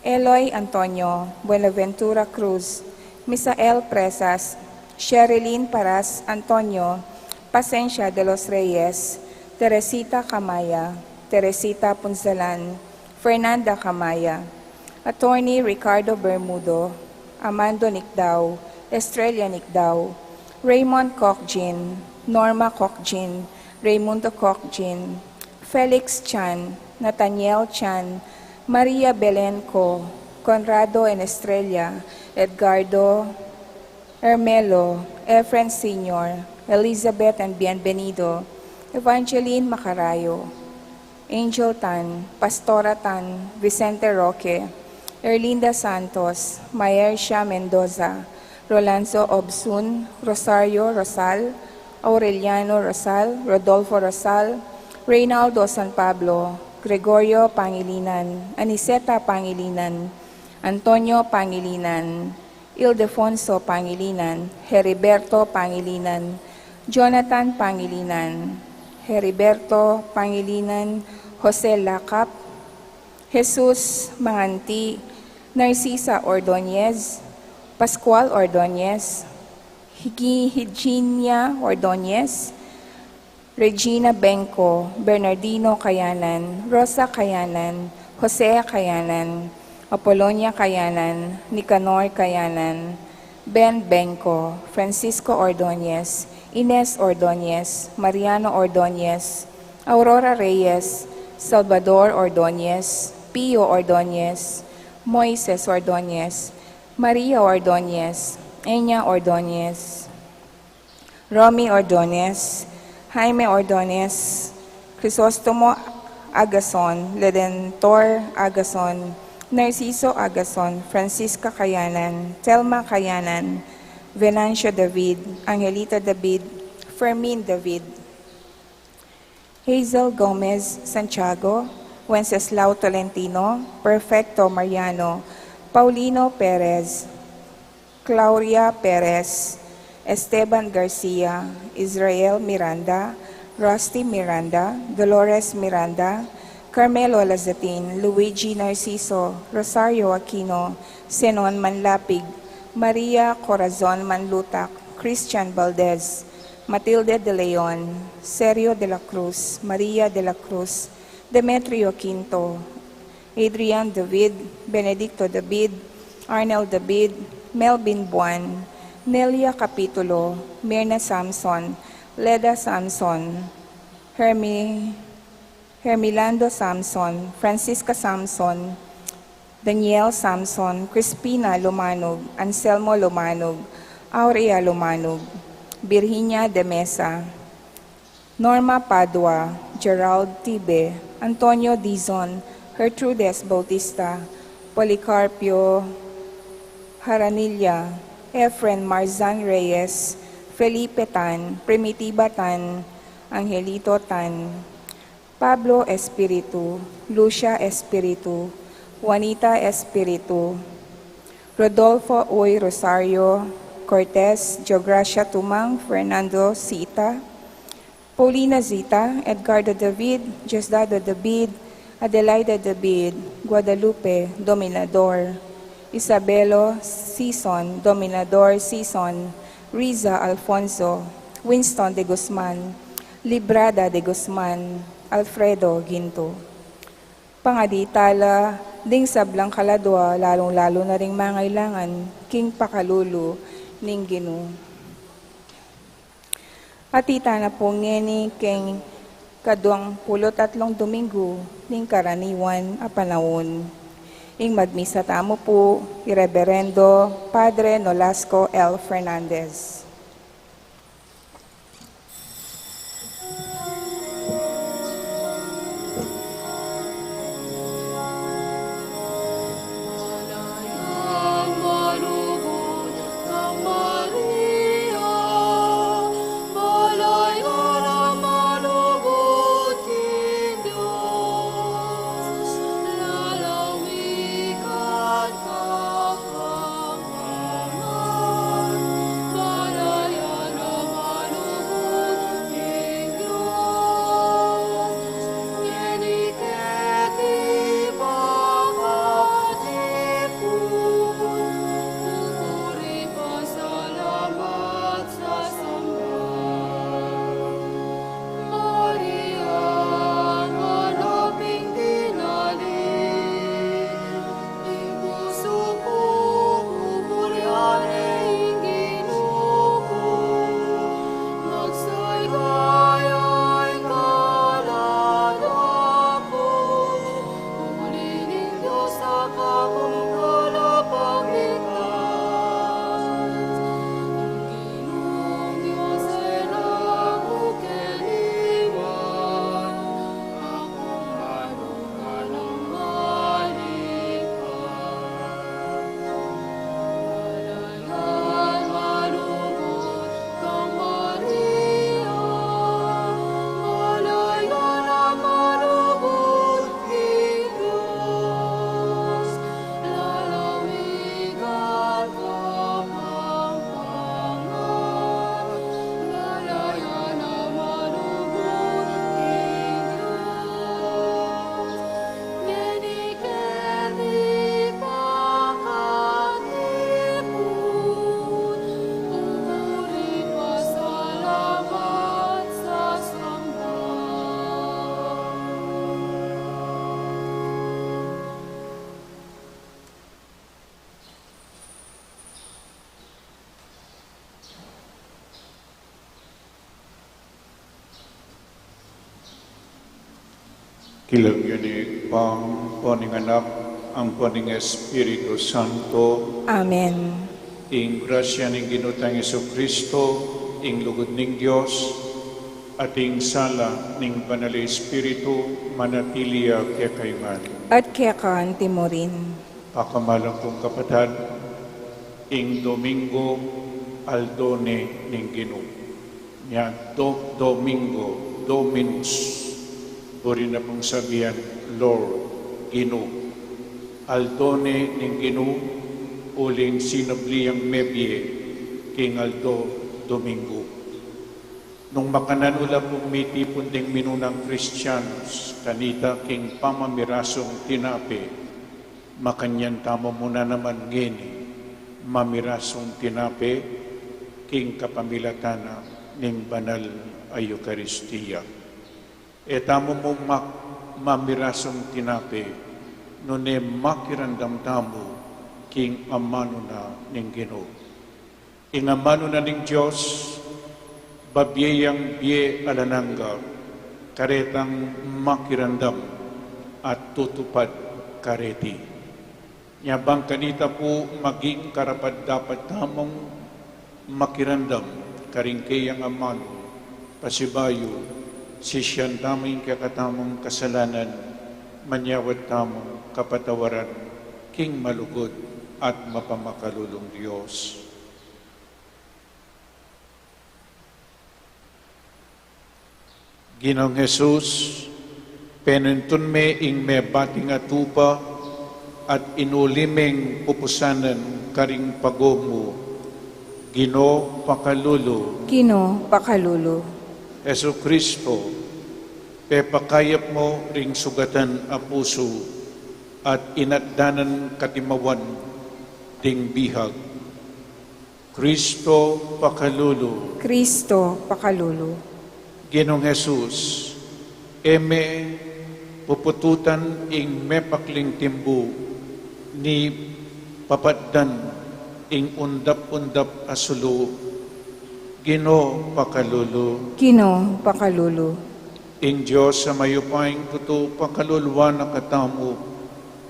Eloy Antonio, Buenaventura Cruz, Misael Presas, Sherilyn Paras Antonio, Pasencia de los Reyes, Teresita Camaya, Teresita Punzalan, Fernanda Camaya, Attorney Ricardo Bermudo, Amando Nicdao, Estrella Nicdao, Raymond Cocjin, Norma Cocjin, Raymundo Cocjin, Felix Chan, Nathaniel Chan, Maria Belen Co, Conrado and Estrella, Edgardo, Hermelo, Efren Senior, Elizabeth and Bienvenido, Evangeline Macarayo, Angel Tan, Pastora Tan, Vicente Roque, Erlinda Santos, Maercia Mendoza, Rolanzo Obsun, Rosario Rosal, Aureliano Rosal, Rodolfo Rosal, Reynaldo San Pablo, Gregorio Pangilinan, Aniceta Pangilinan, Antonio Pangilinan, Ildefonso Pangilinan, Heriberto Pangilinan, Jonathan Pangilinan, Heriberto Pangilinan, Jose Lacap, Jesus Manganti, Narcisa Ordonez, Pascual Ordonez, Higi-, Higinia Ordonez, Regina Bengco, Bernardino Kayanan, Rosa Kayanan, Jose Kayanan, Apolonia Kayanan, Nicanor Kayanan, Ben Bengco, Francisco Ordonez, Ines Ordonez, Mariano Ordonez, Aurora Reyes, Salvador Ordonez, Pio Ordonez, Moises Ordonez, Maria Ordonez, Enya Ordonez, Romy Ordonez, Jaime Ordonez, Crisostomo Agason, Redentor Agason, Narciso Agason, Francisca Kayanan, Telma Kayanan, Venancio David, Angelita David, Fermin David, Hazel Gomez Santiago, Wenceslao Tolentino, Perfecto Mariano, Paulino Perez, Claudia Perez, Esteban Garcia, Israel Miranda, Rusty Miranda, Dolores Miranda, Carmelo Lazatin, Luigi Narciso, Rosario Aquino, Zenon Manlapig, Maria Corazon Manlutak, Christian Valdez, Matilde de Leon, Sergio de la Cruz, Maria de la Cruz, Demetrio Quinto, Adrian David, Benedicto David, Arnel David, Melvin Buan, Nelia Capitulo, Mirna Samson, Leda Samson, Hermi-, Hermilando Samson, Francisca Samson, Daniel Samson, Crispina Lumanog, Anselmo Lumanog, Aurea Lumanug, Virginia de Mesa, Norma Padua, Gerald Tibe, Antonio Dizon, Gertrudes Bautista, Policarpio Haranilla, Efren Marzan Reyes, Felipe Tan, Primitiva Tan, Angelito Tan, Pablo Espiritu, Lucia Espiritu, Juanita Espiritu, Rodolfo Uy Rosario, Cortez, Geogracia Tumang, Fernando Sita, Paulina Zita, Edgardo David, Diosdado David, Adelaida David, Guadalupe Dominador, Isabelo Sison, Dominador Sison, Riza Alfonso, Winston de Guzman, Librada de Guzman, Alfredo Ginto. Pangadi tala ding sablang kaladua, lalung-lalu na ring mangailangan king pakalulu ning Ginu. At ita na pu ngeni king kaduang pulu't atlung Domingo ning karaniwan a panaun. Ing magmisa tamu pu, i Reberendo Padre Nolasco L Fernandez. King lagyu ning Ibpa, ampo ning Anak, ampo ning Espiritu Santo. Amen. Ing grasya ning Ginu tang Jesucristo, ing lugud ning Dios, at ing sala ning Banal a Espiritu, manatili ya kekayu ngan. At keka anti mu rin. Pakamalan kung kapatad, ing Domingo, aldo ne ning Ginu. Nya, Do-, Domingo, Dominus, buri na pung sabian Lord, Ginu. Aldo ne ning Ginu, uling sinubli yang mebie king aldo Domingo. Nung makananu la pung mitipun ding minunang Kristianus kanita king pamamirasung tinape, makanyan tamu mu na naman ngeni mamirasung tinape king kapamilatan na ning banal a Eukaristia. E tamu mu mak-, mamirasung tinape, nune makiramdam tamu king amanu na ning Ginu. Ing amanu na ning Dios, babie yang bie alang angga, karetang makiramdam at tutupad kareti. Nya bang kanita pu maging karapat-dapat tamung Makiramdam karing keyang amanu, pasibayu, sisian tamu ing kekatamung kasalanan, manyawad tamung kapatawaran king malugud at mapamakalulung Dios. Ginung Jesus, penuntun me ing mebating a tupa at inuli meng pupusanan karing pagommu. Ginu, pakalulu. Ginu, pakalulu. Jesucristo, pepakayap mu ring sugatan a pusu at inatdanan katimawan ding bihag. Cristo, pakalulu. Cristo, pakalulu. Ginung Jesus, e me pupututan ing mepakling timbu ni papatdan ing undap-undap a sulu. Ginu, pakalulu. Ginu, pakalulu. Ing Dios a mayupayang tutu pakaluluan na katamu,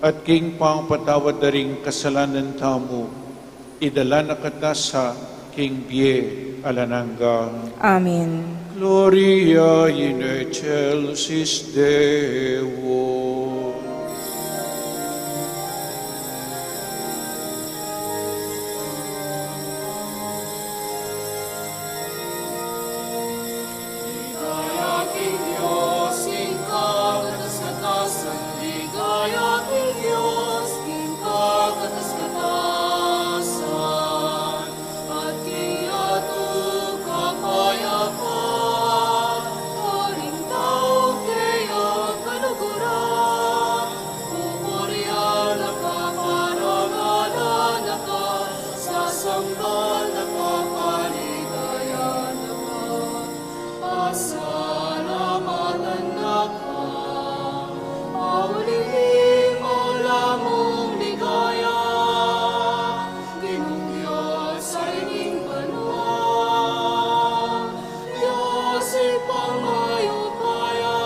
at king pangapatawad da ring kasalanan tamu, idala na kata sa king bie alang angga. Amen. Gloria in excelsis Deo. Ligaya king Dios king kakatas-katasan, ligaya king Dios king kakatas-katasan, at king yatu kapayapan, karing tau keyang kaluguran, pupurian na ka, parangalan na ka, sasamban na ka, paligayan na ka, pasalamatan na ka, pauli ning maula mung ligaya, Ginung Dios a ning banua, Dios Ibpang mayupaya,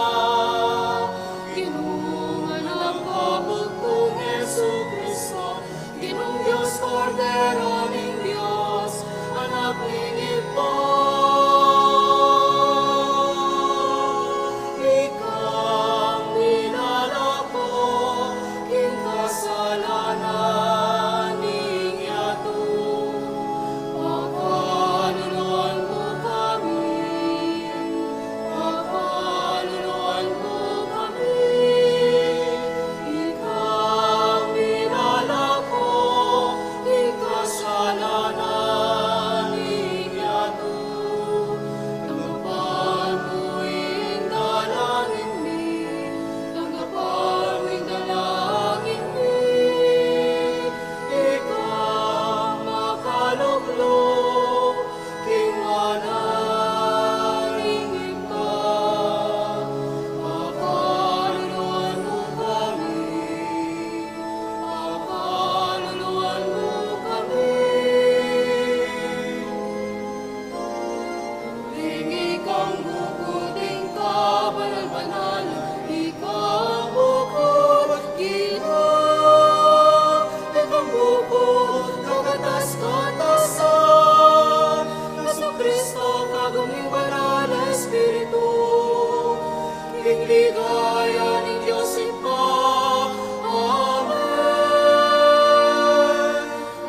Ginung Anak a bugtung Jesucristo, Ginung Dios, Kordero ning Dios, Anak ning Ibpa, ikang minalako king kasalanan ning yatu, pakaluluan mu kami, pakaluluan mu kami, ikang minalako king kasalanan ning yatu. Tanggapan mu ing dalangin mi, tanggapan mu ing dalangin mi, ikang makalukluk king ngana ning Ibpa, pakaluluan mu kami, pakaluluan mu kami. Ing ikang bukud ning kabanal-banalan, ikang bukud, Ginu, ikang bukud kakatas-katasan, Jesucristo, kagum ning Banal a Espiritu, king ligaya ning Dios Ibpa. Amen.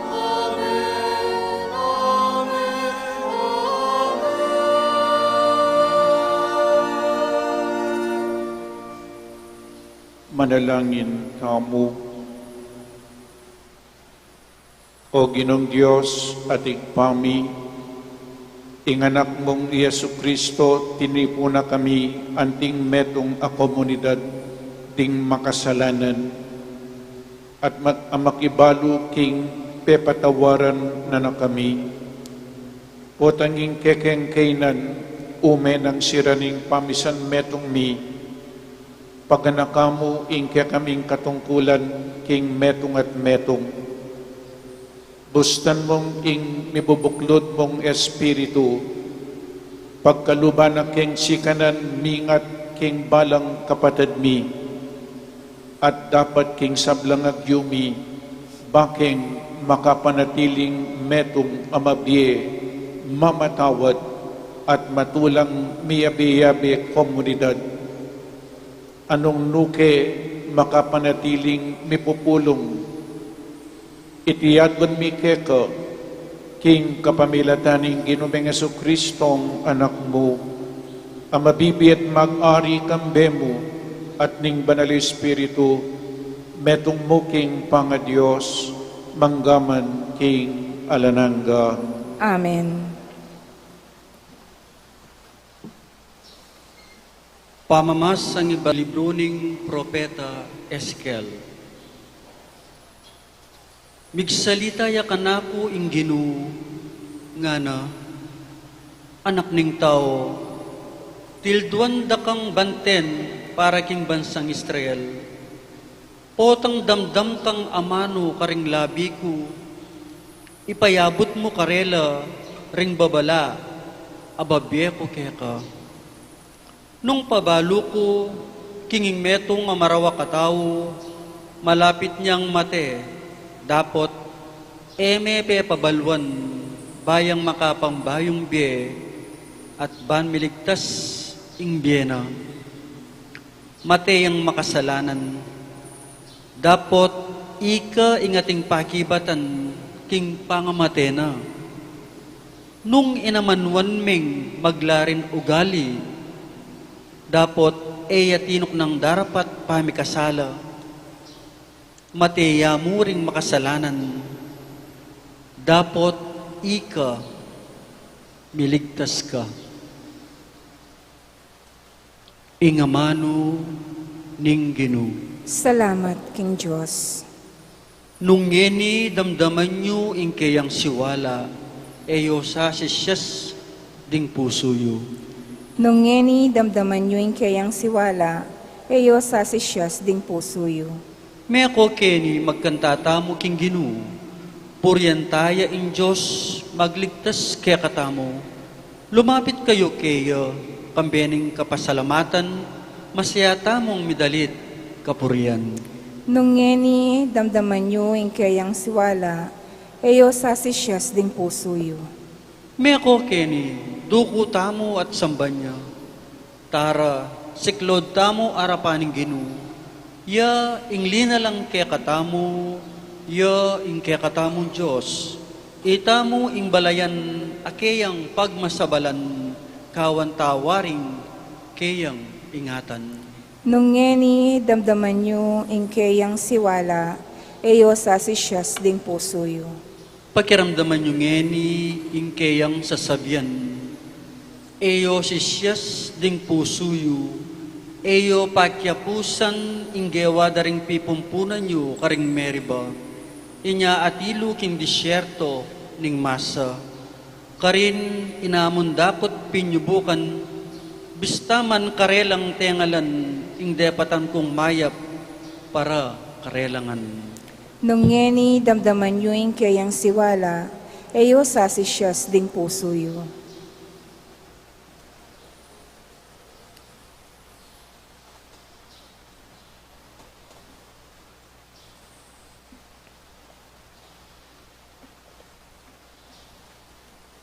Amen, amen, amen. Manalangin tamu. O Ginung Dios at Ibpa mi, ing Anak mung i Jesucristo, tinipun na kami anting metung a komunidad ding makasalanan, at mak-, a makibalu king pepatawaran na na kami. Potang ing kekeng kainan, ume nang sira ning pamisan metung mi, paganaka mu ing kekaming katungkulan king metung at metung. Bustan mung ing mibubuklud mung Espiritu, pagkaluban na keng sikanan mingat king balang kapatad mi, at dapat king sablang agyu mi, bakeng makapanatiling metung a mabie mamatawad at matulang miyabe-yabe komunidad. Anung nuke makapanatiling mipupulung, iti yagun mi keka, king kapamilatan ning Ginu ming Jesucristong Anak mu, a mabibie at mag-ari kambe mu at ning Banal Espiritu, metung mu king pangaDios, manggaman king alang angga. Amen. Pamamasan ibat libru ning propeta Ezekiel. Migsalita ya kanaku ing Ginu, ngana: Anak ning tau, tilduan da kang banten para king bansang Israel. Potang damdam kang amanu karing labi ku, ipayabut mu karela ring babala a babie ku keka. Nung pabalu ku, king ing metung a marawak a tau, malapit nang mate, dapot e me pepabaluan, ba yang makapambayung bie, at ban miligtas ing bie na. Mate yang makasalanan, dapot ika ing ating pakibatan king pangamate na. Nung inamanuan meng maglarin ugali, dapot e ya tinuknang darapat pamikasala. Mate ya mu ring makasalanan, dapot ika miligtas ka. Ing amanu ning Ginu. Salamat king Dios. Nung ngeni damdaman yu ing keyang siwala, e yu sasisias ding pusu yu. Nung ngeni damdaman yu ing keyang siwala, e yu sasisias ding pusu yu. Meko keni magkanta tamu king Ginu, purian taya ing Dios magligtas kekatamu. Lumapit kayu keya, kambe ning kapasalamatan, masaya tamung midalit kapurian. Nung ngeni damdaman yu ing keyang siwala, e yu sasisias ding pusu yu. Meko keni, duku tamu at samban ya. Tara, siklaud tamu arapan ning Ginu. Ya ing linalang kekatamu, ya ing kekatamung Dios. Itamu ing balayan a keyang pagmasabalan, kawan ta waring keyang ingatan. Nung ngeni damdaman yu ing keyang siwala, e yu sasisias ding pusu yu. Pakiramdaman yu ngeni ing keyang sasabian. E yu sisias ding pusu yu, e yu pakiapusan ing gewa da ring pipumpunan yu karing Meriba, inya atilu king disyerto ning Masa. Karin inamun dakut pinyubukan, bista man karelang tengalan ing depatan kung mayap para karelangan. Nung ngeni damdaman yu ing keyang siwala, e yu sasisias ding pusu yu.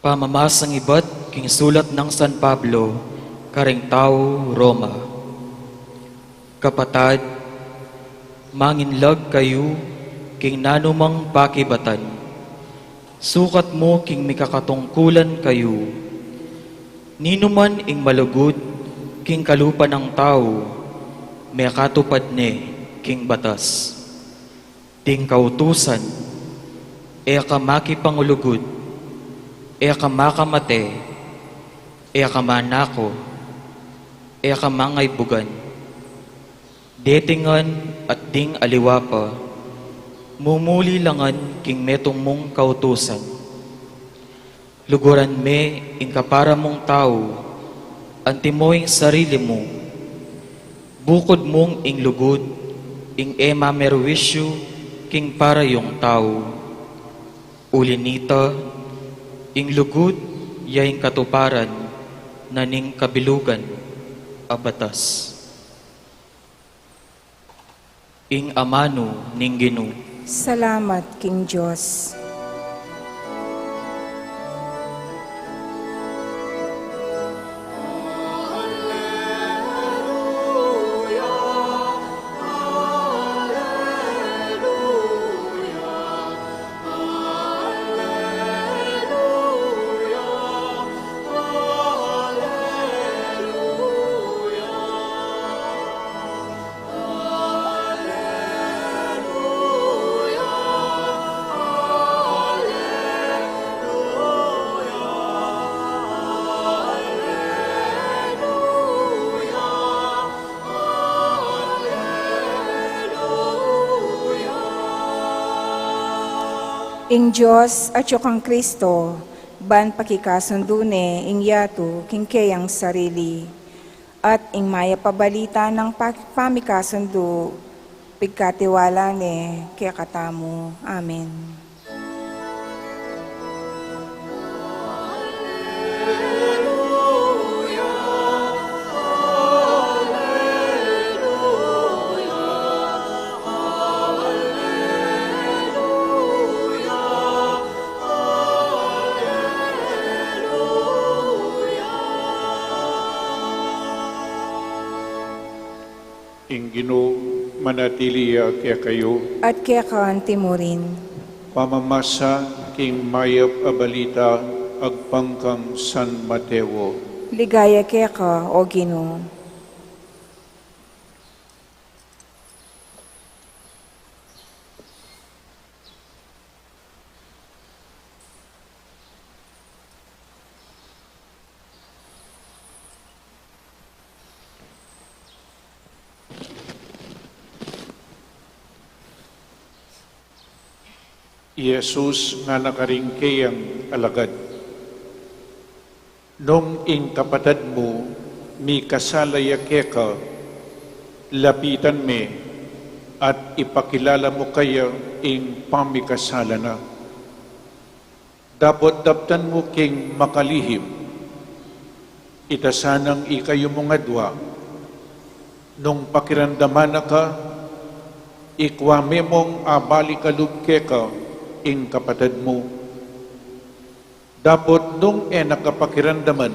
Pamamasang ibat king sulat nang San Pablo karing tau Roma. Kapatad, manginlag kayu king nanumang pakibatan, sukat mu king mikakatungkulan kayu. Ninuman ing malugud king kalupa nang tau, mekatupad ne king batas. Ding kautusan, e ka makipangulugud, e ka makamate, e ka manako, e ka mangaibugan. Deti ngan at ding aliwa pa, mumuli la ngan king metung mung kautusan. Luguran me ing kapara mung tau, antimo ing sarili mu. Bukud mung ing lugud, ing e mamerwisyu king para yung tau. Uli nita, ing lugud ya ing katuparan na ning kabilugan a batas. Ing amanu ning Ginu. Salamat king Dios. Ing Dios atyu kang Kristo, ban pakikasundu ne ing yatu king keyang sarili, at ing mayap a balita nang pa-, pamikasundu, pigkatiwala ne kekatamu. Amen. Ing Ginu manatili ya kekayu. At keka antimurin. Pamamasa king mayap a balita agpang kang San Mateo. Ligaya keka, O Ginu. I Jesus ngana karing keyang alagad, "Nung ing kapatad mu mikasala ya keka, lapitan me at ipakilala mu kaya ing pamikasala na. Dapot daptan mu king makalihim. Ita sanang ikayu mung adua, nung pakiramdaman na ka, ikua me mung abalik a lub keka ing kapatad mu. Dapot nung e na ka pakiramdaman,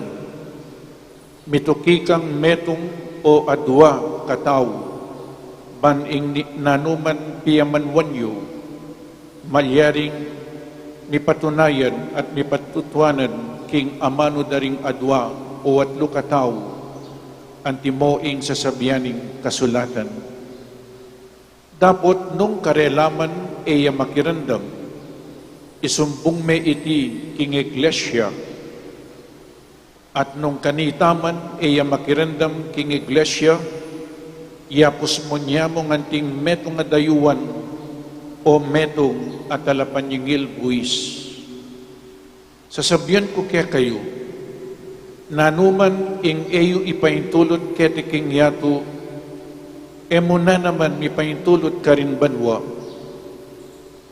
mituki kang metung o adua katau, ban ing ni-, nanuman piyamanwan yu, malyaring mipatunayan at mipatutuanan king amanu da ring adua o atlu katau, antimo ing sasabian ning kasulatan. Dapot nung karela man e ya makiramdam, isumbung me iti king iglesia. At nung kanita man e ya makiramdam king iglesia, yapus mu ne ya mung anting metung a dayuan o metung a talapanyingil buis." Sasabian ku kekayu, nanuman ing e yu ipaintulut keti king yatu, e mu na naman mipaintulut karin banua.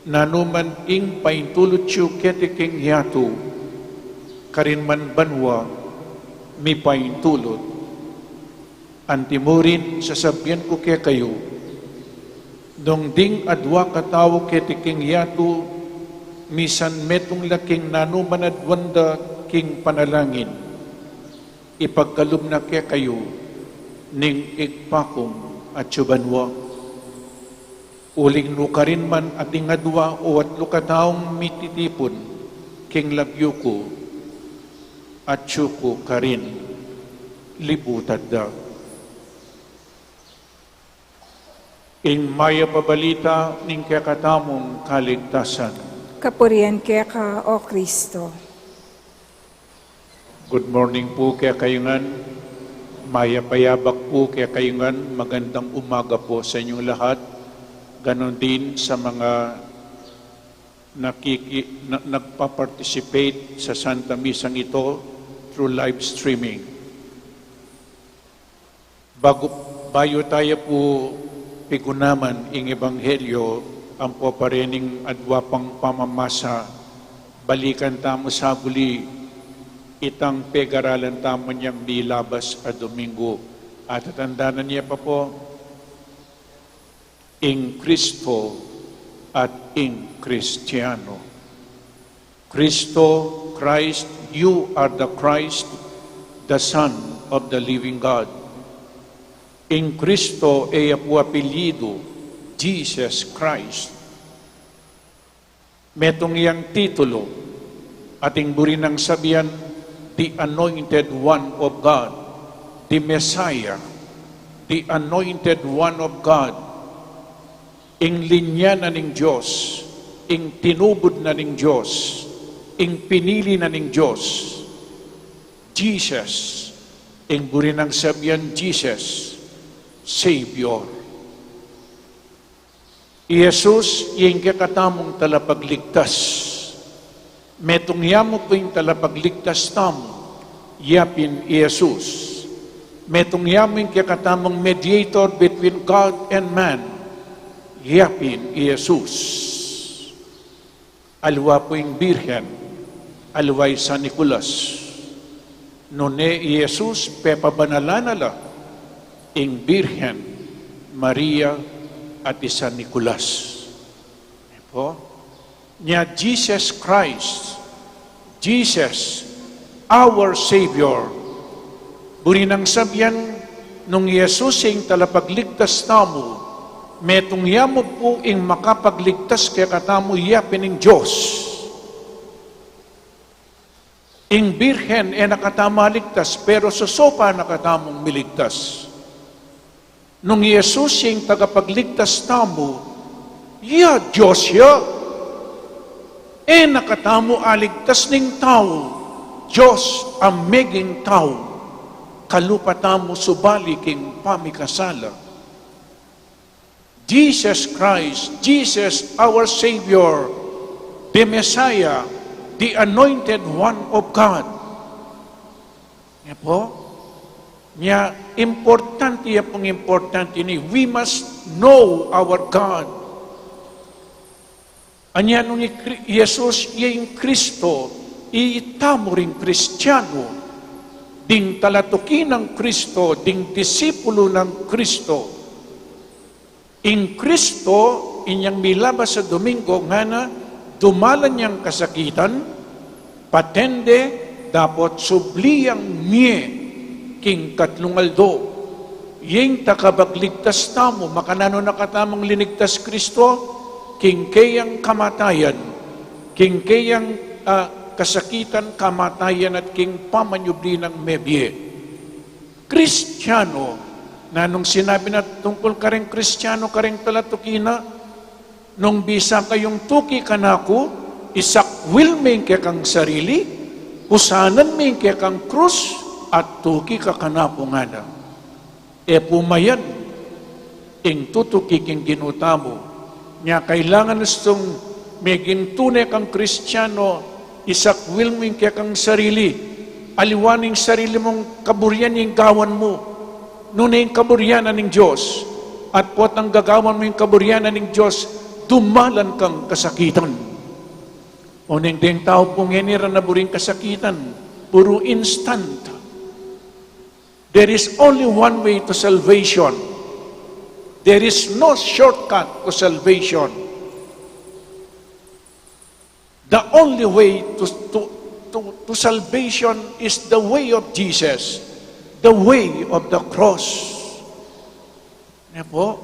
Nanuman ing paintulut yu keti king yatu, karin man banua mipaintulut. Antimurin sasabian ku kekayu, nung ding adua katau keti king yatu misan metung la king nanuman a duan da king panalangin, ipagkalub na kekayu ning Ibpa kung atsu banua. Uling nukarin man ating adua o atlu kataung mititipun king lagyu ku, atsu ku karin, libutad da. Ing mayap a balita ning kekatamung kaligtasan. Kapurian keka, O Kristo. Good morning po kekayu ngan. Mayap a yabak po kekayu ngan. Magandang umaga po sa inyong lahat. Ganon din sa mga nakiki-, na-, nagpa-participate sa Santa Misang ito through live streaming. Bago, bayu taya pu pigunaman ing ebanghelyo, ampo pa rening adwa pang pamamasa, balikan tamu sa buli itang pegaralan tamu niang milabas a Domingo. At tatandanan ye pa po, ing Kristo at ing Kristiyano. Kristo, Christ, you are the Christ, the Son of the living God. Ing Kristo e ya pu apelyidu, Jesus Christ. Metung yang titulu, ating buri nang sabian, the Anointed One of God, the Messiah, the Anointed One of God. Ing linya na ning Dios, ing tinubud na ning Dios, ing pinili na ning Dios. Jesus, ing buri nang sabian Jesus, Savior. I Jesus, ing kekatamung talapagligtas. Metung ya mu pu ing talapagligtas tamu, ya pin i Jesus. Metung ya mu ing kekatamung mediator between God and man, ya pin i Jesus. Aliwa pu ing Birhen, aliwa i San Nicolas. Nune i Jesus, pepabanalan na la ing Birhen Maria at i San Nicolas. Pu, nya Jesus Christ, Jesus, our Savior. Buri nang sabian, nung i Jesus ing talapagligtas tamu, metung ya mu pu ing makapagligtas kekatamu, ya pin ing Dios. Ing Birhen e na katamu aligtas, pero sosopan na katamung miligtas. Nung i Jesus ing tagapagligtas tamu, ya Dios ya. E na katamu aligtas ning tau, Dios a meging tau. Kalupa tamu subali king pamikasala. Jesus Christ, Jesus our Savior, the Messiah, the Anointed One of God. Nya pu, nya importante, ya pung importante ini, we must know our God. Anya nung i Kri-, Jesus ya ing Kristo, itamu ring Kristiano, ding talatuki nang Kristo, ding disipulu nang Kristo. Ing Kristo, inyang milabas a Domingo, ngana, dumalan yang kasakitan, patende, dapot subli yang mie king katlung aldo. Ing takabagligtas tamu, makananu na katamung linigtas Kristo, king keyang kamatayan, king keyang, ah, kasakitan, kamatayan, at king pamanyubli nang mebie. Kristiano, nanung sinabi na tungkul kareng Kristiano, kareng talatuki na, nung bisa kayung tuki kanaku, isakwil me ing kekang sarili, kusanan me ing kekang krus, at tuki ka kanaku ngana. E pu mayan, ing tutuki king Ginu tamu. Nya kailangan istung meging tune kang Kristiano, isakwil mu ing kekang sarili. Aliwa ning sarili mung kaburian ing gawan mu. Nune ing kaburian na ning Dios. At potang gagawan mu ing kaburian na ning Dios, dumalan kang kasakitan. Oneng deng tau pu ngeni, e ra na buring kasakitan, buru instant. There is only one way to salvation. There is no shortcut to salvation. The only way to, to, to, to salvation is the way of Jesus, the way of the cross. Nya pu,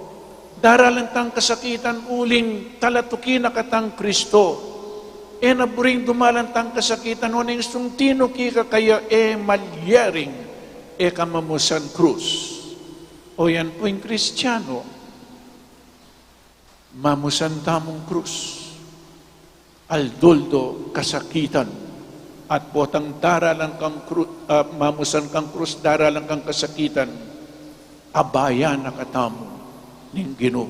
daralan tang kasakitan uling talatuki na katang Kristo. E na buring dumalan tang kasakitan, oneng istung tinuki ka kaya e malyaring e ka mamusan krus. O yan pu ing Kristiano, mamusan tamung krus. Aldo-aldo kasakitan, at potang daralan kang kru-, ah, mamusan kang krus, daralan kang kasakitan, abayan na katamu ning Ginu.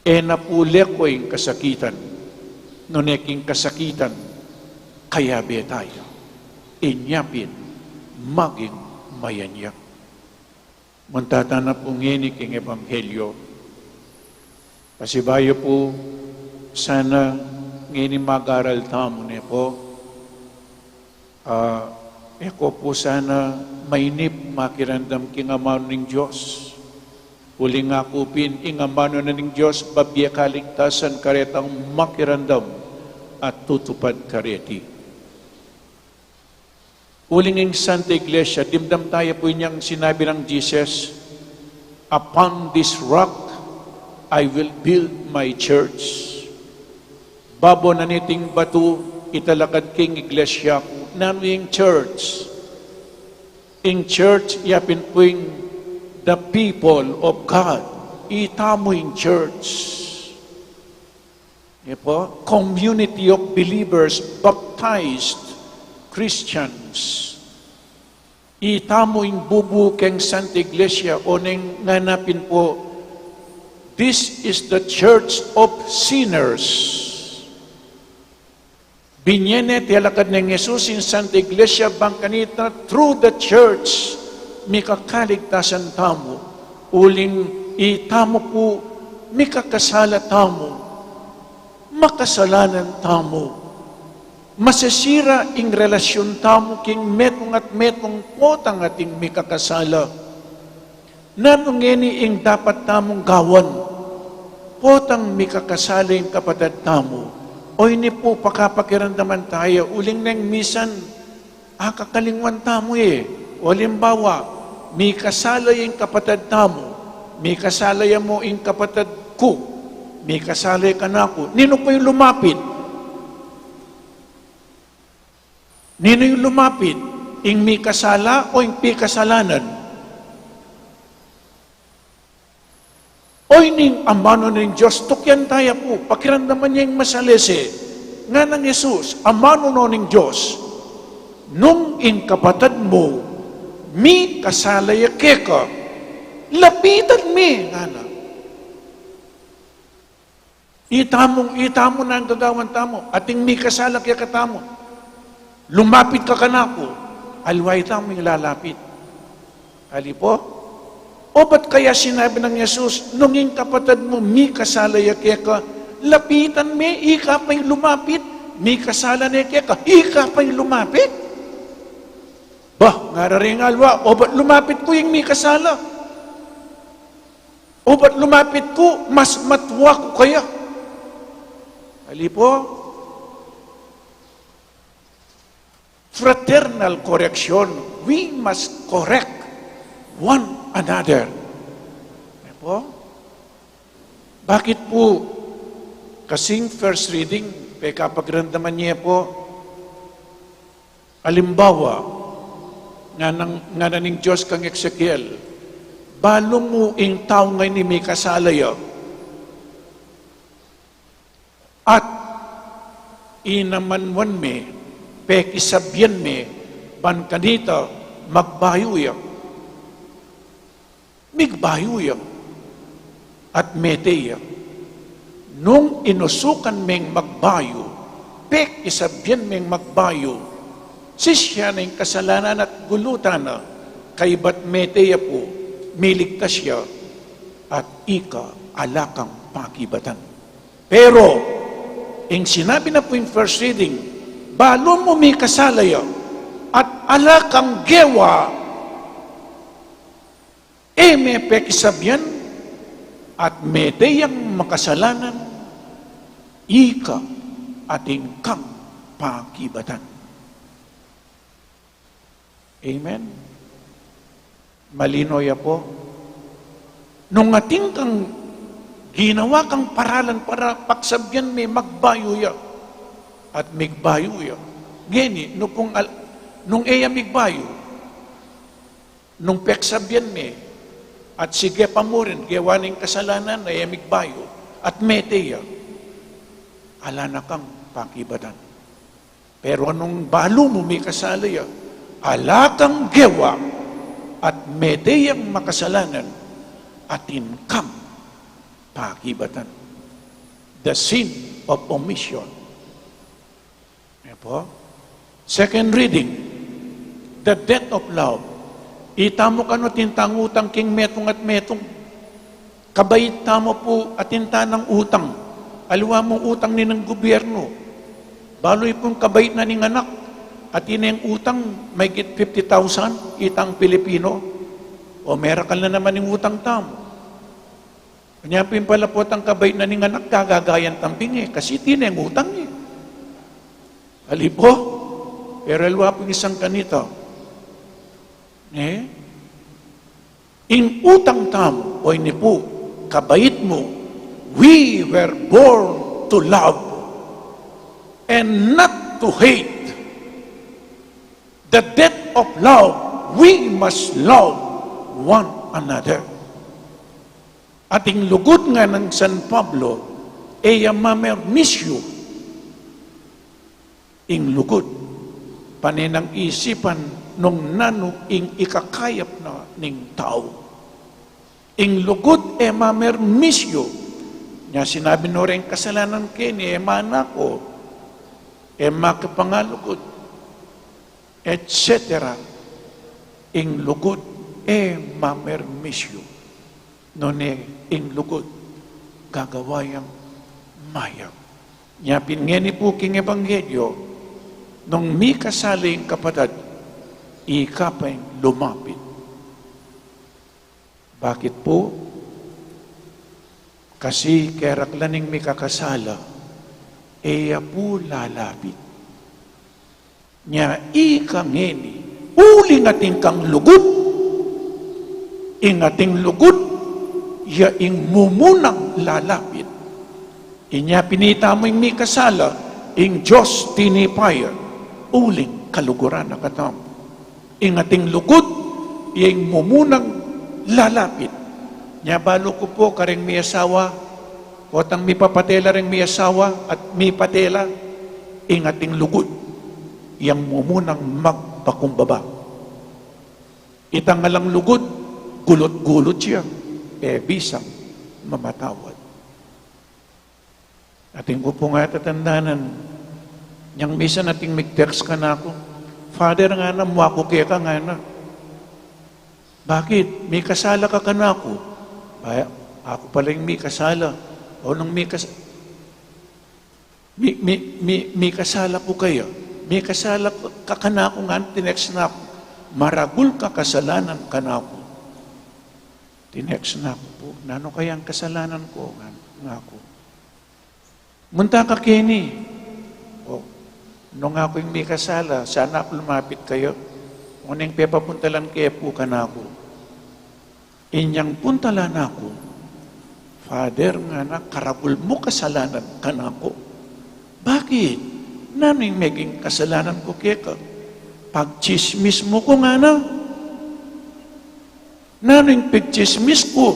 E na pu leko ing kasakitan, nune king kasakitan, kayabe tamu. Inya pin, maging mayan ya. Munta tana pu ngeni king ebanghelyo. Pasibayu pu sana ngeni mag-aral tamu, ne pu. Ah, e ko pu sana mainip makiramdam king amanu ning Dios. Uling aku pin ing amanu na ning Dios, babie kaligtasan karetang makiramdam at tutupad kareti. Uling ing Santa Iglesia, dimdam taya pu inyang sinabi nang Jesus, "Upon this rock I will build my church." Babo na niting batu, italakad king iglesia ku. Nanu ing church? Ing church, ya pin pu ing the people of God. Itamu ing church. Nya pu, community of believers, baptized Christians. Itamu ing bubu keng Santa Iglesia, oneng ngana pin pu, This is the church of sinners. Binye ne, telakad neng Jesus ing Santa Iglesia bang kanita, through the church, mikakaligtasan tamu. Uling itamu pu, mikakasala tamu, makasalanan tamu. Masisira ing relasyun tamu king metung at metung potang ating mikakasala. Nanu ngeni ing dapat tamung gawan? Potang mikakasala ing kapatad tamu, o ini pu pakapakiramdaman taya, uling neng misan akakalingwan tamu e. O alimbawa, mikasala ing kapatad tamu, mikasala ya mu ing kapatad ku, mikasala ya kanaku, ninu pu ing lumapit? Ninu ing lumapit? Ing mikasala o ing pikasalanan? O ining amanu ning Dios, tukyan taya pu, pakiramdaman ye ing masalese. Ngana nang Jesus, amanu no ning Dios, nung ing kapatad mu mikasala ya keka, lapitan me, ngana. Itamu, itamu nang gagawan tamu, ating mikasala kekatamu, lumapit ka kanaku, aliwa itamu ing lalapit. Ali pu? O ba't kaya sinabi nang Jesus, nung ing kapatad mu mikasala ya keka, lapitan me, ika pa ing lumapit? Mikasala ne keka, ika pa ing lumapit? Ba, ngara ring aliwa, o ba't lumapit ku ing mikasala? O ba't lumapit ku, mas matua ku kaya? Ali pu? Fraternal correction. We must correct one another. Ayan pu. Bakit pu? Kasi ing first reading, pekapakiramdaman ye pu. Alimbawa, ngana, ngana ning Dios kang Ezekiel, balu mu ing tau ngeni mikasala ya, at inamanuan me, pekisabyan me, ban kanita magbayu ya. Migbayu ya at mete ya. Nung inusukan meng magbayu, pekisabyan meng magbayu, sisian na ing kasalanan at gulutan na, kaybat mete ya pu, miligtas ya, at ika ala kang pakibatan. Pero ing sinabi na pu ing first reading, balu mu mikasala ya at ala kang gewa, e me pekisabyan at mete yang makasalanan, ika atin kang pakibatan. Amen. Malino ya pu. Nung atin kang ginawa kang paralan para pagsabyan me, magbayu ya at migbayu ya. Ngeni, nung pung al-, nung e ya migbayu, nung peksabyan me at sige pa mu rin, gewa ning kasalanan, e ya migbayu at mete ya, ala na kang pakibatan. Pero nung balu mu mikasala ya, ala kang gewa at mete yang makasalanan, atin kang pakibatan. The sin of omission. Ayan pu. Second reading, the death of love. Itamu kanu atin tang utang king metung at metung. Kabait tamu pu atin tanang utang. Aliwa mung utang ning gobyernu. Balu yu pung kabait na ning anak, atin neng utang maigit fifty thousand, itang Pilipino. O merakal na naman ing utang tamu. Anya pin pala potang kabait na ning anak, gagagayan tamu pin e, kasi atin neng utang e. Ali pu? Pero aliwa pung isang kanita. E? Ing utang tamu, o ini pu, kabait mu, we were born to love and not to hate. The death of love, we must love one another. At ing lugud, ngana nang San Pablo, e ya mamermisyu ing lugud, pane nang isipan nung nanu ing ikakayap na ning tau. Ing lugud e mamermis yu. Nya sinabi no reng kasalanan keni, e manako, e makipangalugud, et cetera. Ing lugud e mamermis yu. Nune ing lugud gagawa yang mayap. Nya pin ngeni pu king ebanghelyo, nung mikasala ing kapatad, ika pa ing lumapit. Bakit pu? Kasi keraklan ing mikakasala, e ya pu lalapit. Nya ika ngeni, uling atin kang lugud, ing ating lugud ya ing mumunang lalapit. Inya pin itamu ing mikasala, ing Dios tinipa ya, uling kaluguran na katamu. Ing ating lugud ya ing mumunang lalapit. Nya balu ku pu kareng miyasawa, potang mipapatela reng miyasawa at mipatela, ing ating lugud yang mumunang magpakumbaba. Itang alang lugud, gulut-gulut ya, e bisang mamatawad. Atin ku pu nga tatandanan, nyang misan ating mig-text kanaku, "Father," ngana, "mu aku keka," ngana. "Bakit? Mikasala ka kanaku." Baya, aku pala ing mikasala. O nung mikas-, mi, mi, mi, mikasala ku kaya. "Mikasala ka kanaku," ngana, tinext na ku. "Maragul ka kasalanan kanaku." Tinext na ku pu, "Nanu kayang kasalanan ku?" ngana, ngaku. "Munta ka keni." O, nung aku ing mikasala, sana aku lumapit kaya. O neng pepapuntalan ke pu kanaku. Inyang puntalan na ku, "Father," ngana, "karagul mu kasalanan kanaku." "Bakit? Nanu ing meging kasalanan ku keka?" "Pagtsismis mu ku," ngana. "Nanu ing pagtsismis ku?"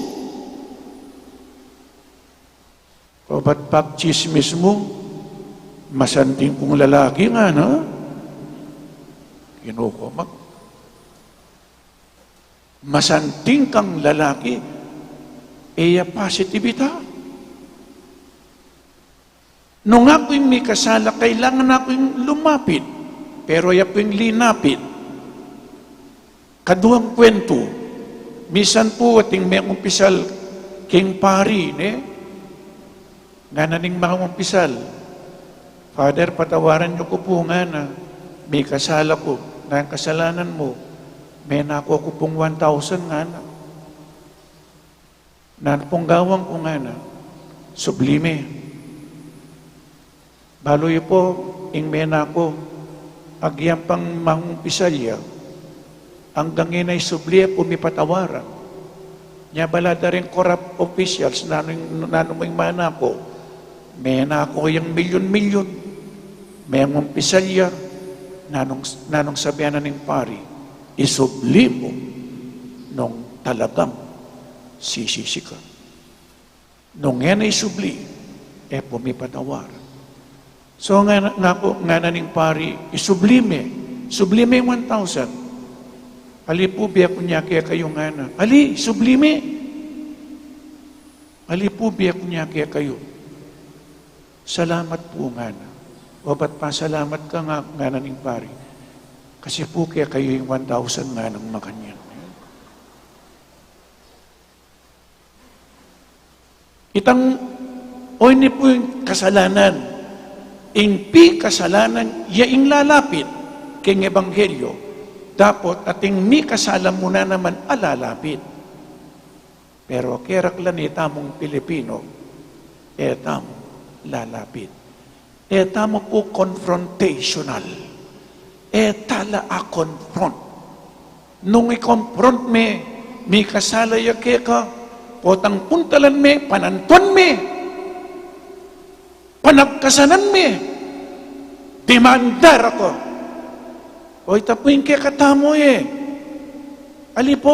"Obat pagtsismis mu, masanting kung lalaki," ngana. Kinukumak. "Masanting kang lalaki, e ya positive ita." Nung aku ing mikasala, kailangan aku ing lumapit. Pero e ya pu ing linapit. Kaduang kwentu, misan pu ating mengumpisal king pari, ne? Ngana ning mangumpisal, "Father, patawaran yu ku pu," ngana, "mikasala ku." "Nanu ing kasalanan mu?" "Menako ku pung one thousand," ngana. "Nanu pung gawan ku?" ngana. "Subli me." Balu yu pu, ing menako, agyang pang mangumpisal ya, anggang ngeni isubli e pu mipatawaran. Nya bala da ring corrupt officials, "Nanu, nanu mu ing manako?" "Menako yang milyon-milyon." Mengumpisal ya, nanung, nanung sabian na ning pari, "Isubli mu nung talagang sisisi ka." Nung e na isubli, e pu mipatawar. So ngana, ngaku, ngana ning pari, "Isubli me, subli me one thousand." "Ali pu, bie ku ne kekayu," ngana. "Ali, subli me." "Ali pu, bie ku ne kekayu." "Salamat pu," ngana. "Obat pasalamat ka nga," ngana ning pari. "Kasi pu kekayu ing one thousand," nganang makanyan. Itang, o ini pu ing kasalanan. Ing pikasalanan, ya ing lalapit king ebanghelyo. Dapot ating mikasala mu na naman a lalapit. Pero keraklan itamung Pilipino, e tamu lalapit. E tamu pu confrontational. E tala a-confront. Nung i-confront me, mikasala ya keka, potang puntalan me, panantuan me, panagkasanan me, demandar aku. O ita pu ing kekatamu e. Ali pu,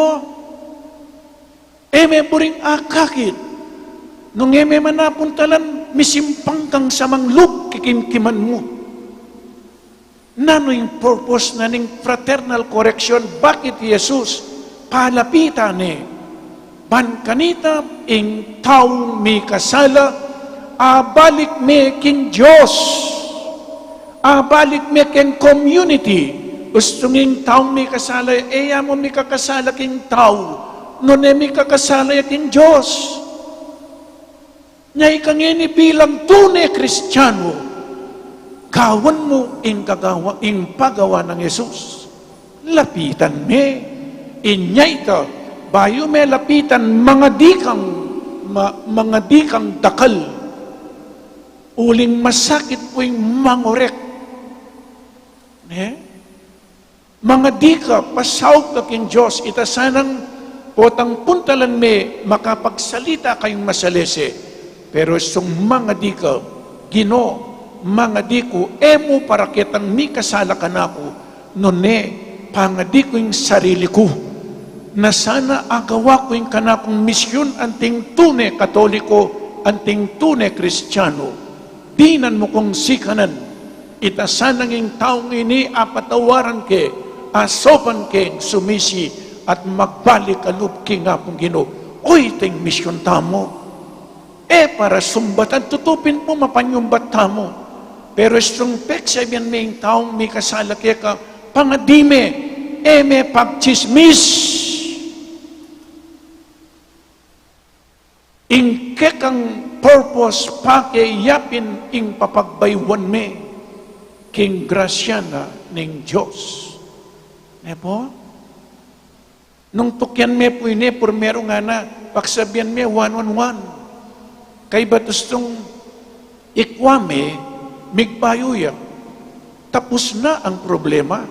e me buring akakit. Nung e me man apuntalan, misimpang kang samanlub, kikimkiman mu. Nanu ing purpose na ning fraternal correction? Bakit i Jesus palapitan ne? Ban kanita, ing taung mikasala, abalik me king Dios. Abalik me king community. Ustung ing taung mikasala, e ya mu mikakasala king tau, nune mikakasala ya king Dios. Nya ika ngeni bilang tune Kristiano, gawan mu ing gagawa, ing pagawa nang Jesus. Lapitan me. Inya ita, bayu me lapitan, mangadi kang, ma-, mangadi kang dakal. Uling masakit pu ing mangorek. Ne? Mangadi ka, pasaup ka king Dios, ita sanang potang puntalan me, makapagsalita kayung masalese. Pero sung mangadi ka, Ginu, mangadi ku, e mu para ketang mikasala kanaku, nune, pangadi ku ing sarili ku. Na sana agawa ku ing kanakung misyun anting tune Katoliko, anting tune Kristiano. Dinan mu kung sikanan. Ita sanang ing taung ini apatawaran ke, asaupan keng sumisi, at magbalik a lub king Apung Ginu. Oy, ita ing misyun tamu. E para sumbatan, tutu pin pu mapanyumbat tamu. Pero istung peksabian me ing taung mikasala keka, pangadi me, e me pagtsismis. Ing kekang purpose, pake yapin ing papagbayuan me king grasya na ning Dios. Ne pu? Nung tukian me pu ini, purmeru ngana, pagsabian me one on one. Kaybat ustung ikwa me, migbayu ya. Tapus na ang problema.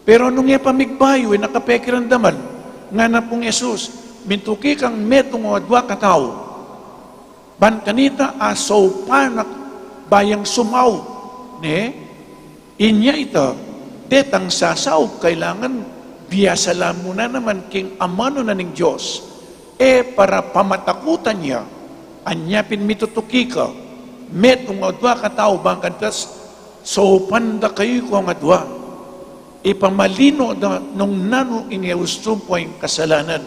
Pero nung e pa migbayu, e na ka pekiramdaman. Ngana pung Jesus, mintuki kang metung o adua katau. Ban kanita, asaupan na ka, ba yang sumaup, ne? Inya ita, detang sasaup, kailangan biasala mu na naman king amanu na ning Dios. E para pamatakutan ya, anya pin mitutuki ka, metung o adua katau, ban kanita, saupan da kayu kung adua. Ipamalino da nung nanu ing e ustu pu ing kasalanan.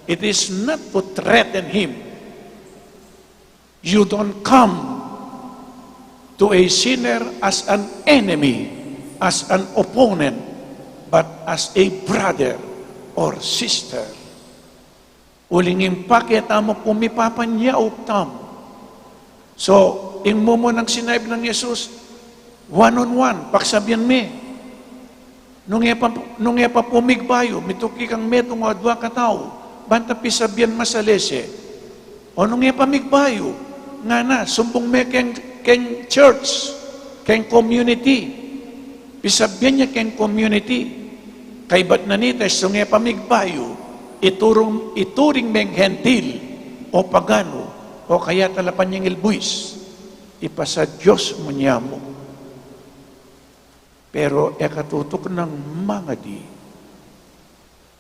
It is not to threaten him. You don't come to a sinner as an enemy, as an opponent, but as a brother or sister. Uling ing pake tamu pu mipapanyaup tamu. So, ing mumunang sinabi nang Jesus, one on one, pagsabian me. Nung e pa, nung e pa pu migbayu, mituki kang metung o adua katau, ban ta pisabian masalese. O nung e pa migbayu, ngana, sumbung me keng, keng church, keng community. Pisabian ya keng community. Kaybat na nita, istung e pa migbayu, iturung, ituring meng Hentil, o paganu, o kaya talapan yang ilbuis. Ipasa Dios mu nya mu. Pero e ka tutuknang mangadi.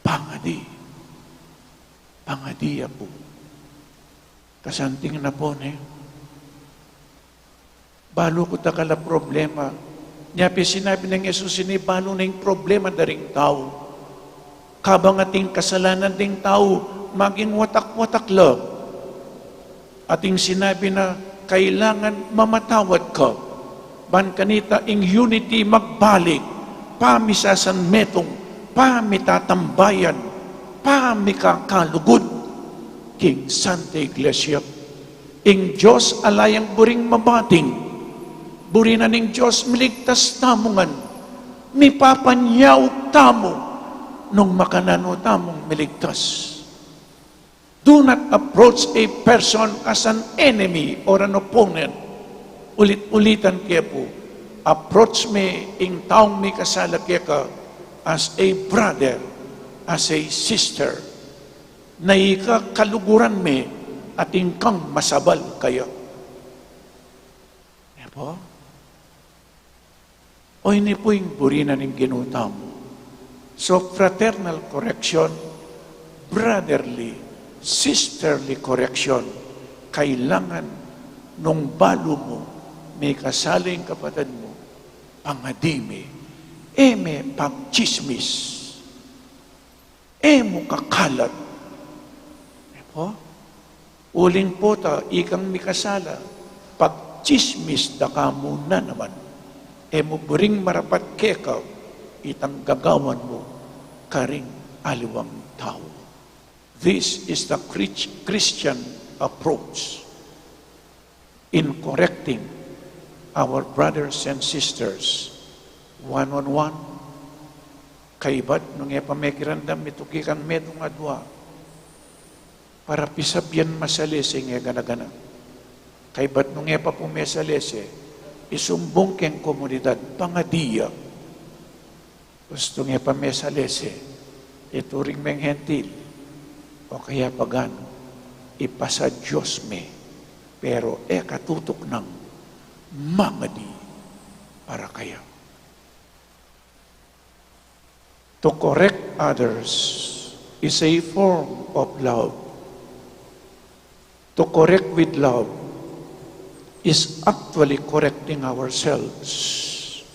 Pangadi. Pangadi ya pu. Kasanting na pu, ne? Balu ku dakal a problema. Nya pin sinabi nang Jesus ini, balu na ing problema da ring tau. Kabang ating kasalanan ding tau, maging watak-watak la. Ating sinabi na kailangan mamatawad ka. Ban kanita ing unity magbalik, pamisasanmetung, pamitatambayan, pamikakalugud king Santa Iglesia. Ing Dios ala yang buring mabating, buri na ning Dios miligtas tamu ngan, mipapanyaup tamu nung makananu tamung miligtas. Do not approach a person as an enemy or an opponent. Ulit-ulitan ke pu, approach me ing taung mikasala keka as a brother, as a sister. Na ika kaluguran me, ating kang masabal kaya. Apo? O ini pu ing buri na ning Ginu tamu. So, fraternal correction, brotherly, sisterly correction, kailangan nung balu mu, mikasala ing kapatad mu, pangadi me, e me pagtsismis. E mu kakalat. O, uling pota ikang mikasala, pagtsismis da ka mu na naman. E mu buring marapat keka itang gagawan mu karing aliwang tau. This is the Chris-, Christian approach in correcting our brothers and sisters one on one. Kaybat nung e pa mekiramdam mi tuki kang medung adua, para pisabian masalese nge gana-gana. Kaybat nung e pa pu mesalese, isumbung keng komunidad, pangadi ya. Gustu nge pa mesalese, ituring meng Hentil, o kaya paganu, ipasa Dios me, pero e katutuknang mangadi para kaya. To correct others is a form of love. To correct with love is actually correcting ourselves.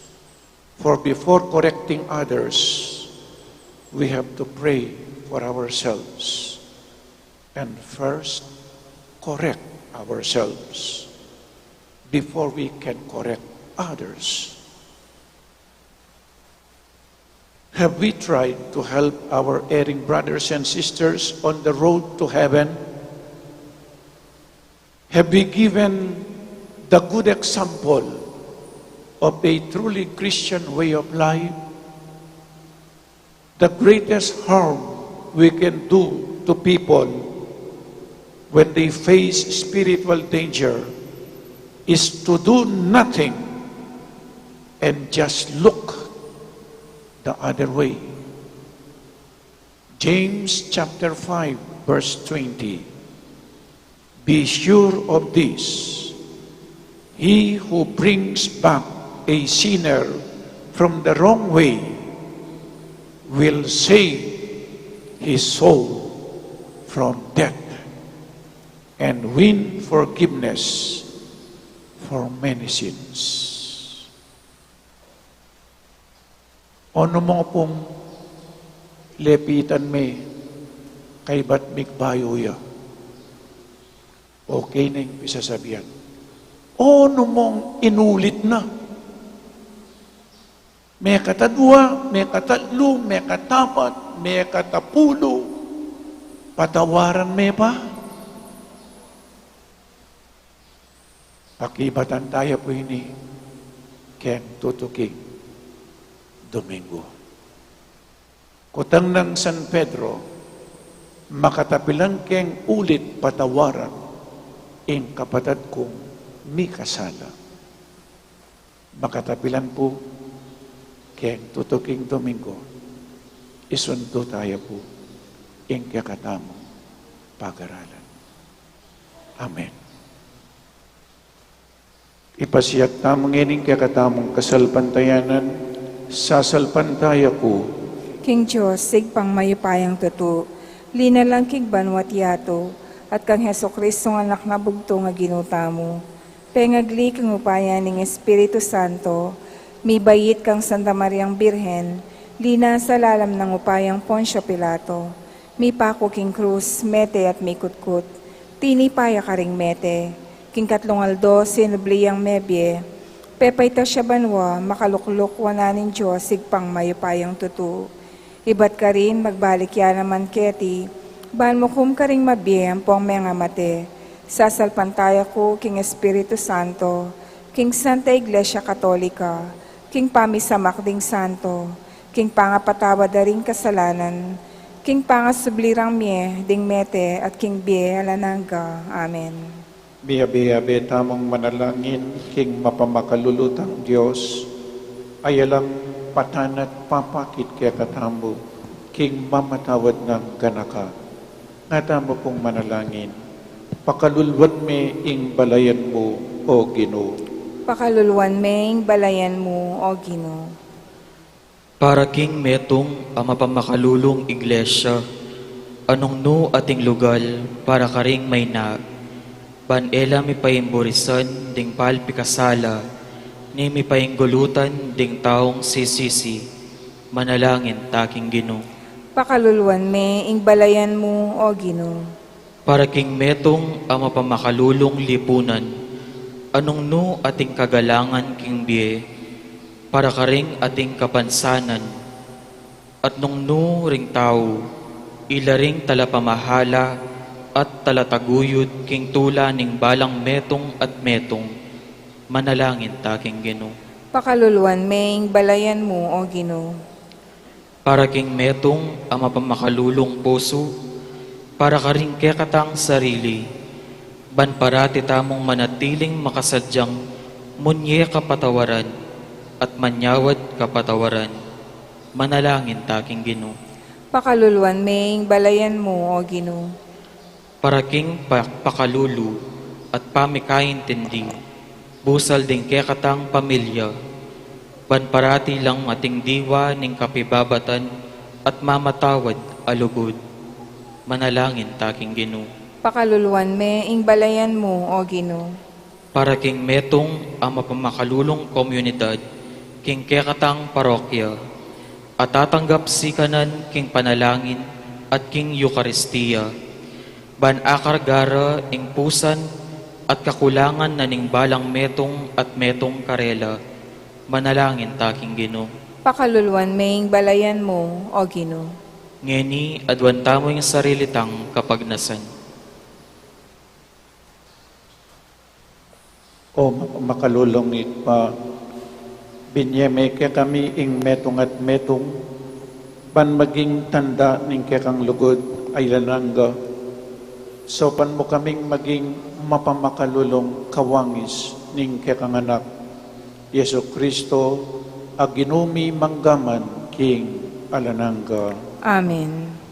For before correcting others, we have to pray for ourselves and first correct ourselves before we can correct others. Have we tried to help our erring brothers and sisters on the road to heaven? Have we given the good example of a truly Christian way of life? The greatest harm we can do to people when they face spiritual danger is to do nothing and just look the other way. James chapter five, verse twenty. Be sure of this: he who brings back a sinner from the wrong way will save his soul from death and win forgiveness for many sins. O nu mu pung lepitan me, kaybat migbayu ya. Okay na ing pisasabian. O nu mung inulit na. Mekatadua, mekatatlu, mekatapat, mekatapulu, patawaran me pa. Pakibatan taya pu ini keng tutuking Domingo. Kutang nang San Pedro, makatapilan keng ulit patawaran ing kapatad kung mikasala. Makatapilan pu keng tutuking Domingo, isundu taya pu ing kekatamung pagaralan. Amen. Ipasiag tamu ngeni ing kekatamung kasalpantayanan. Sasalpantaya ku king Dios, Ibpang mayupayang tutu, linalang king banua't yatu, at kang Jesucristong Anak na bugtung a Ginu tamu, pengagli king upaya ning Espiritu Santo, mibait kang Santa Mariang Birhen, linasa lalam nang upayang Poncio Pilato, mipaku king krus, mete at mikutkut, tinipa ya karing mete, king katlung aldo sinubli yang mebie, pepaitas ya banua, makalukluk wanan ning Dios Ibpang mayupayang tutu. Ibat karin magbalik ya naman keti, ban mukum karing mabie ampong mengamate. Sasalpantaya ku king Espiritu Santo, king Santa Iglesia Katolika, king pamisamak ding santo, king pangapatawad da ring kasalanan, king pangasubli rang mie ding mete at king bie alang angga. Amen. Miyabe-yabe tamung manalangin king mapamakalulutang Dios, a yalang patana't papakit kekatamu king mamatawad nang ganaka. Nga tamu pung manalangin. Pakaluluan me ing balayan mu, O Ginu. Pakaluluan me ing balayan mu, O Ginu. Para king metung a mapamakalulung iglesia, a nung nu ating lugal para karing maina, ban e la mipaimburisan ding palpikasala, ni mipainggulutan ding taung sisisi, manalangin ta king Ginu. Pakaluluan me ing balayan mu, O Ginu. Para king metung a mapamakalulung lipunan, a nung nu ating kagalangan king bie, para karing ating kapansanan, at nung nu ring tau, ila ring talapamahala at talataguyud king tula ning balang metung at metung, manalangin ta king Ginu. Pakaluluan me ing balayan mu, O Ginu. Para king metung a mapamakalulung pusu, para karing kekatang sarili, ban parati tamung manatiling makasadyang munye kapatawaran at manyawad kapatawaran, manalangin ta king Ginu. Pakaluluan me ing balayan mu, O Ginu. Para king pa-, pakalulu at pamikaintindi, busal ding kekatang pamilya, ban parati lang ating diwa ning kapibabatan at mamatawad a lugud. Manalangin ta king Ginu. Pakaluluan me ing balayan mu, O Ginu. Para king metung a mapamakalulung komunidad, king kekatang parokya, a tatanggap sikanan king panalangin at king Eukaristia, ban akarga ra ing pusan at kakulangan na ning balang metung at metung karela, manalangin ta king Ginu. Pakaluluan me ing balayan mu, O Ginu. Ngeni, aduan tamu ing sarili tang kapagnasan. O mapamakalulung Ibpa, binye me kekami ing metung at metung, ban maging tanda ning kekang lugud a alang angga. Saupan mu kaming maging mapamakalulung kawangis ning kekang Anak, Jesucristo, a Ginu mi, mangga man king alang angga. Amen.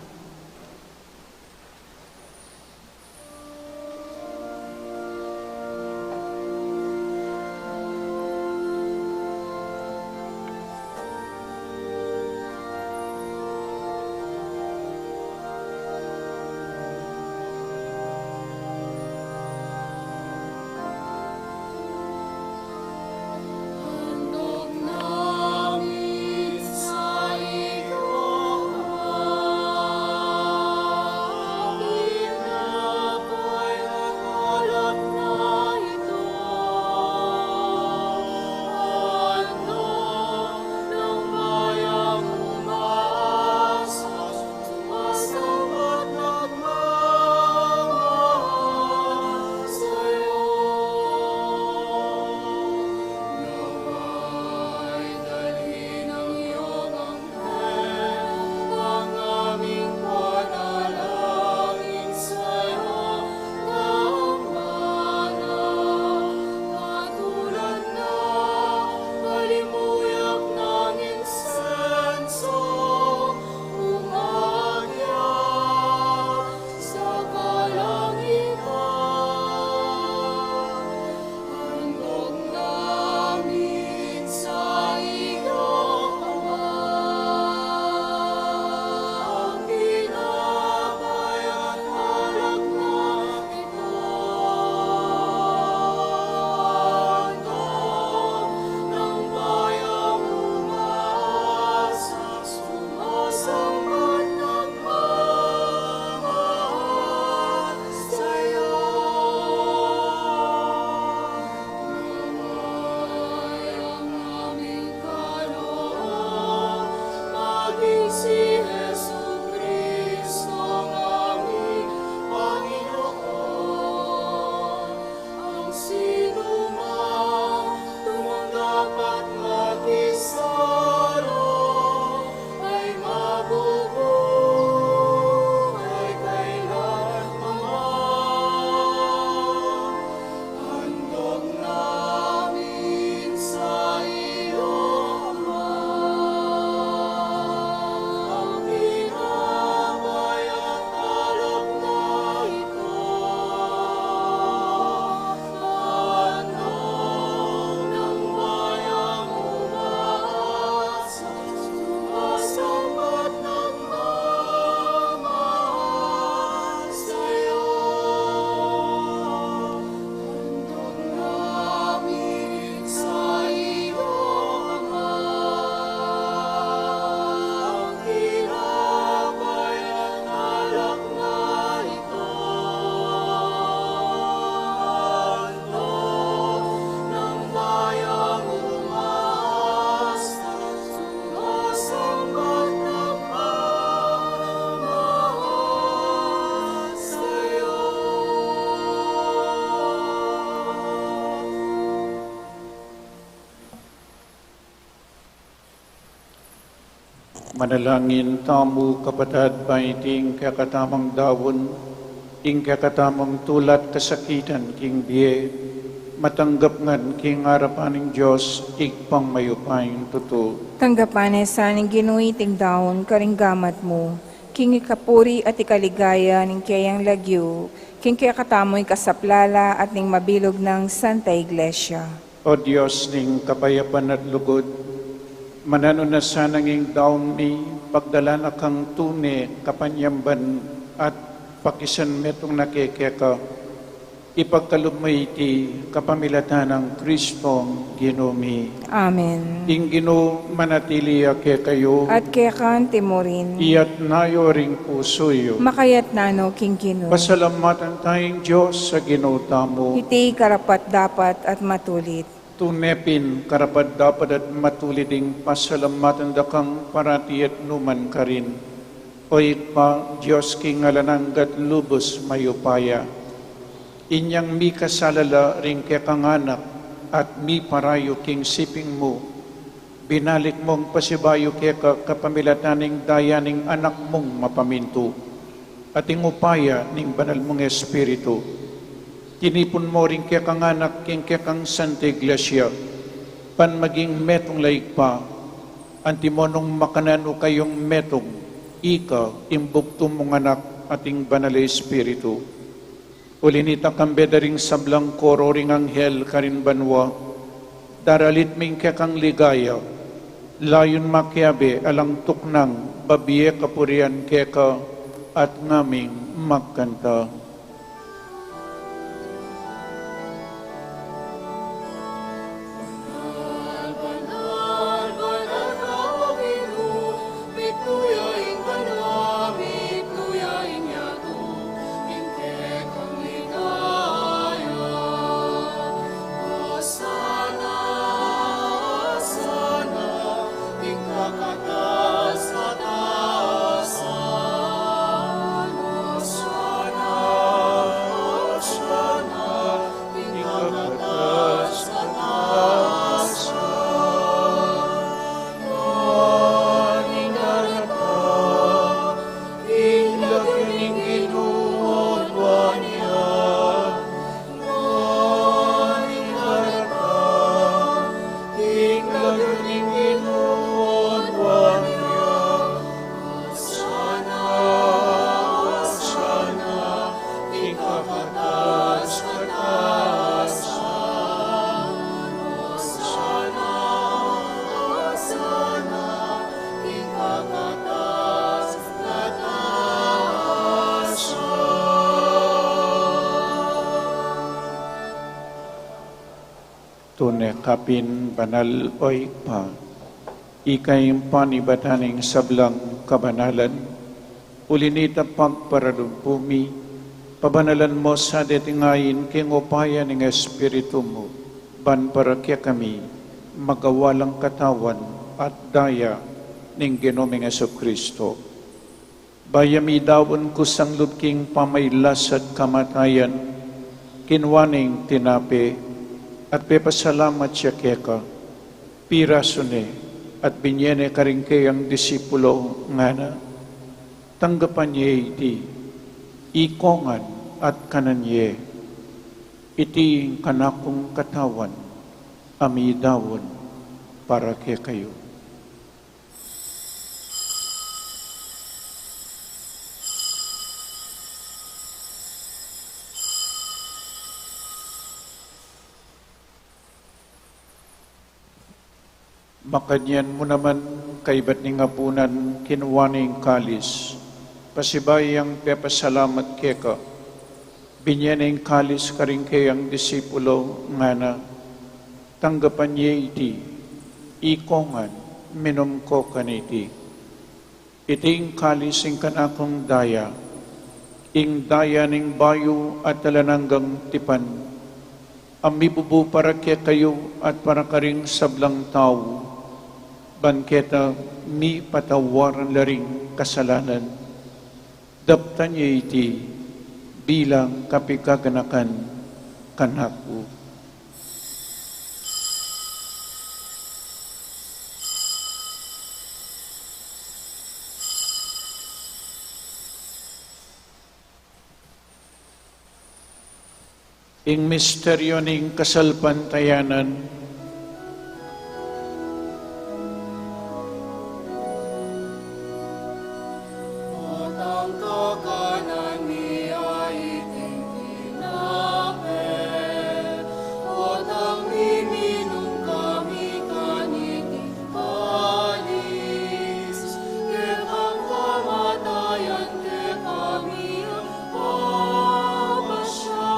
Manalangin tamu, kapatad, ban iting kekatamung daun, ing kekatamung tula't kasakitan king bie, matanggap ngan king arapan ning Dios, Ibpang mayupayang tutu. Tanggapan na sa ning Ginu iting daun karing gamat mu, king ikapuri at ikaligaya ning keyang lagyu, king kekatamung ikasaplala at ning mabilug nang Santa Iglesia. O Dios ning kapayapan at lugud, mananu na sanang ing daun mi, pagdalan na kang tune kapanyamban at pakisanmetung na keka, ipagkalub mu iti kapamilatan nang Kristong Ginu mi. Amen. Ing Ginu manatili ya kekayu. At keka antimurin. Iyatas yu ring pusu yu. Makayatas no king Ginu. Pasalamatan taya ing Dios a Ginu tamu. Iti karapat-dapat at matulid. Tune pin karapat-dapat at matulid ing pasalamatan da kang parati at nukarin man, O Ibpa, Dios king alang angga at lubus mayupaya. Inyang mikasala la ring kekang anak at miparayu king siping mu, binalik mung pasibayu keka kapamilatan ning daya ning Anak mung mapamintu at ing upaya ning Banal mung Espiritu. Tinipun mu ring kekang anak king kekang Santa Iglesia, ban maging metung la Ibpa, antimo nung makananu kayung metung, ika, ing bugtung mung Anak at ing Banal a Espiritu. Uli na nita, kambe da ring sablang koro ring anghel karin banua, daralit mi ing kekang ligaya, layun makiabe alang tuknang babie kapurian keka, at ngaming magkanta. Tune ka pin banal, o Ibpa. Ika ing panibatan ning sablang kabanalan. Uli na nita, pagparalub pu mi, pabanalan mu sa deti ngeni king upaya ning Espiritu mu, ban para kekami magawa lang katawan at daya ning Ginu ming Jesucristo. Bayu ya midaun kusang lub king pamailas at kamatayan, kinua ne ing tinape at pepasalamat ya keka, pirasu ne at binie ne karing keyang disipulo, ngana: Tanggapan ye iti, ikongan at kanan ye. Iti ing kanakung katawan a midaun para kekayu. Makanyan mu naman, kaibat ning apunan, kinua ne ing kalis, pasibayu yang pepasalamat keka, binie ne ing kalis karing keyang disipulo, ngana: Tanggapan ye iti, ikongan, minum ko kaniti. Iti ing kalis ning kanakung daya, ing daya ning bayu at alang anggang tipan, a mibubu para kekayu at para karing sablang tau, ban keta mipatawaran la ring kasalanan. Daptan ye iti bilang kapaganakan kanaku. Ing misteryo ning kasalpantayanan. Potang kakanan mi a iting tinape, potang miminum kami kaniting kalis, kekang kamatayan kekami papasya.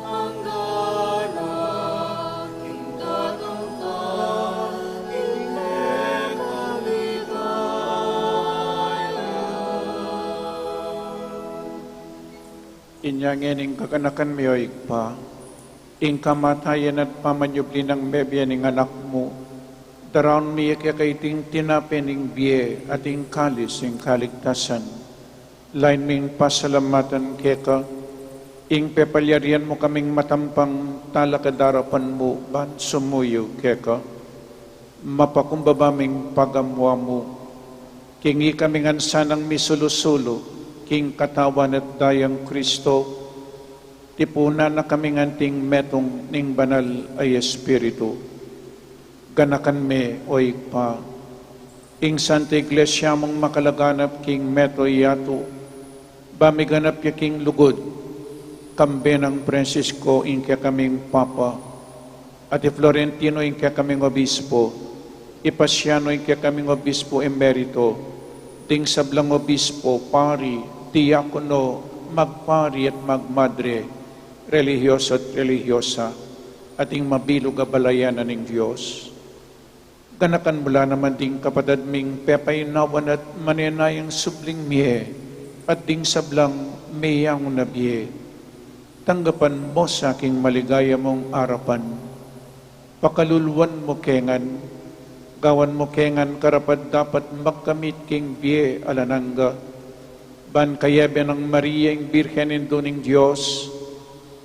Anggana king datang ta king kekaligaya. Inya ngeni ing kaganakan mi, o Ibpa, ing kamatayan at pamanyubli nang mebie ning Anak mu, daraun mi keka iting tinape ning bie at ing kalis ning kaligtasan. Lain ming pasalamatan keka ing pepalyarian mu kaming matampang talakad king arapan mu ban sumuyu keka. Mapakumbaba ming pagamuan mu king ikami ngan sanang misulu-sulu king katawan at dayang Kristo, tipunan na kami ngan king metung ning Banal a Espiritu. Ganakan me, o Ibpa, ing Santa Iglesia mung makalaganap king mabilug a yatu, ba miganap ya king lugud, kambe nang Francisco ing kekaming Papa, at i Florentino ing kekaming Obispo, i Pasiano ing kekaming Obispo Emerito, ding sablang obispo, pari, diakono, magpari at magmadre, relihiyoso at relihiyosa, at ing mabilug a balayan ning Dios. Ganakan mu la naman ding kapatad ming pepainawan at manenayang subling mie, at ding sablang meyangu na bie. Tanggapan mu sa king maligaya mung arapan. Pakaluluan mu ke ngan, gawan mu ke ngan karapat-dapat magkamit king bie alang angga, ban kayabe nang Maria ing Birhen Indu ning Dios,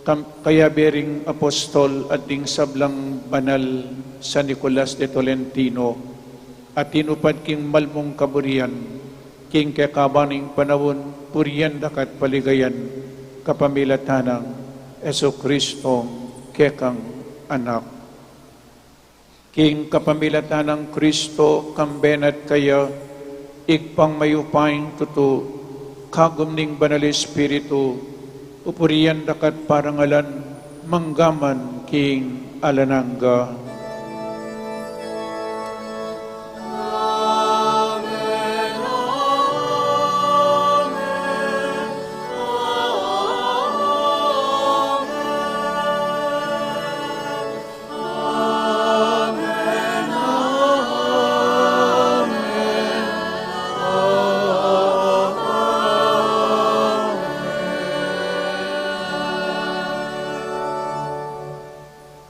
kam-, kayabe ring apostol at ding sablang banal, San Nicolas de Tolentino, a tinupad king malmung kaburian, king kekaban ning panaun, purian da ka at paligayan, kapamilatan nang Jesucristo, kekang Anak. King kapamilatan nang Kristo, kambe na at kaya, Ibpang mayupayang tutu, kagum ning Banal Espiritu, pupurian da ka at parangalan, mangga man king alang angga.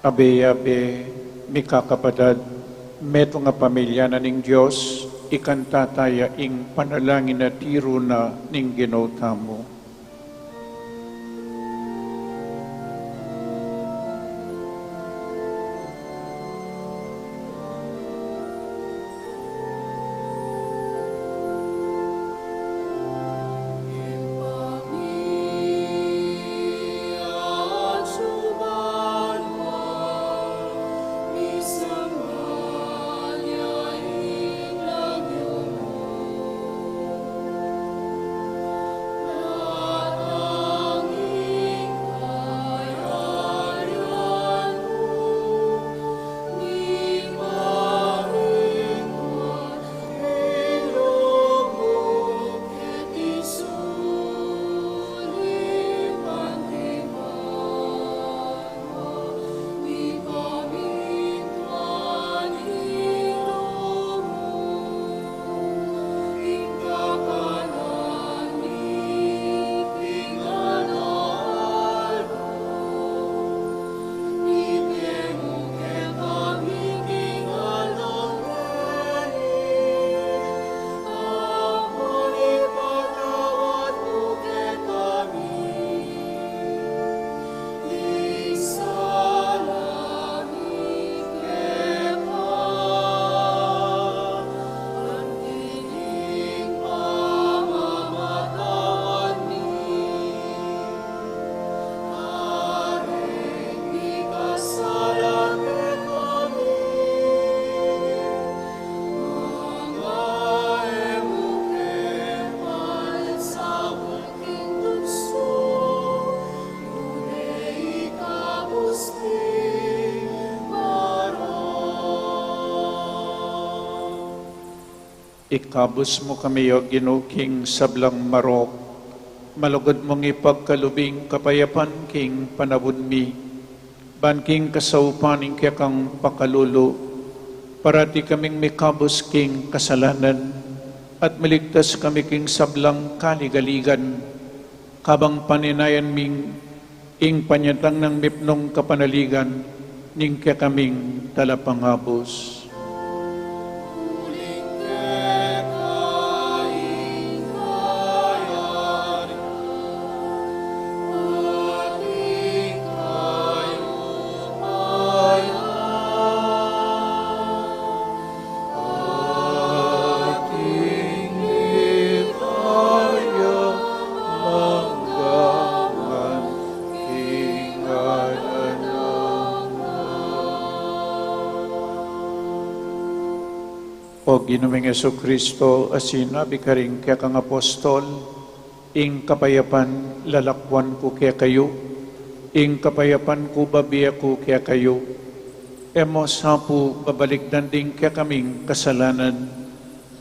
Abe-abe, mikakapatad, metung a pamilya na ning Dios, ikanta taya ing panalangin a tiru na ning Ginu tamu. Ikabus mu kami, O Ginu, king sablang marok. Malugud mung ipagkalub ing kapayapan king panaun mi. Ban king kasaupan ning kekang pakalulu, parati kaming mikabus king kasalanan, at miligtas kami king sablang kaligaligan, kabang panenayan mi ing panyatang nang mipnung kapanaligan ning kekaming Talapangabus. O Ginu ming Jesucristo, a sinabi karing kekang apostol, ing kapayapan lalakwan ku kekayu, ing kapayapan ku bibie ku kekayu. E mu sa pu babalikdan ding kekaming kasalanan,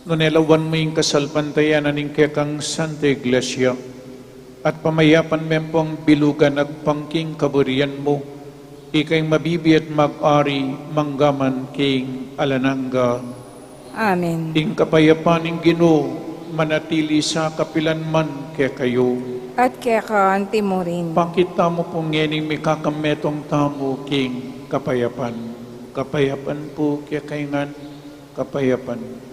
nune lawan mu ing kasalpantayanan ning kekang Santa Iglesia, at pamayapan me pung bilugan agpang king kaburian mu, ika ing mabibie at mag-ari mangga man king alang angga. Amen. Ing kapayapan ning Ginu manatili sa kapilan man kekayu. At keka anti mu rin. Pakit tamu pu ngening mikakametung tamu king kapayapan. Kapayapan pu kekayu ngan, kapayapan.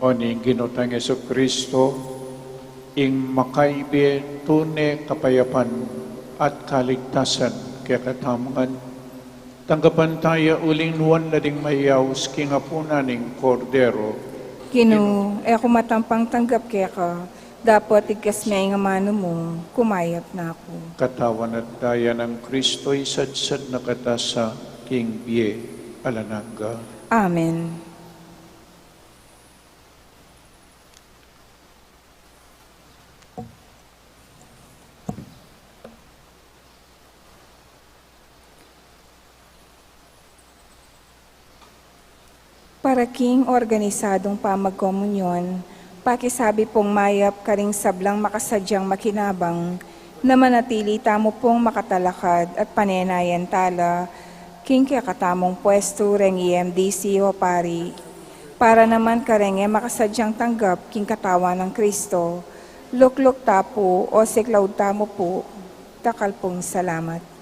O ning Ginu tang Jesucristo, ing makaibie tune kapayapan at kaligtasan kekatamu ngan. Tanggapan taya uling nuan na ding mayaus king apunan ning Kordero. Ginu, e ku matampang tanggap keka, dapot igkas me ing amanu mu, kumayap na ku. Katawan at daya nang Kristo, isadsad na kata sa king bie alang angga. Amen. Para king organisadung pamagkomunyon, pakisabi pung mayap karing sablang makasadyang makinabang, na manatili tamu pung makatalakad at panenayan tala king kekatamung pwestu reng E M D C o pari, para naman kareng e makasadyang tanggap king katawan nang Kristo, lukluk ta pu o siklaud tamu pu. Dakal pung salamat.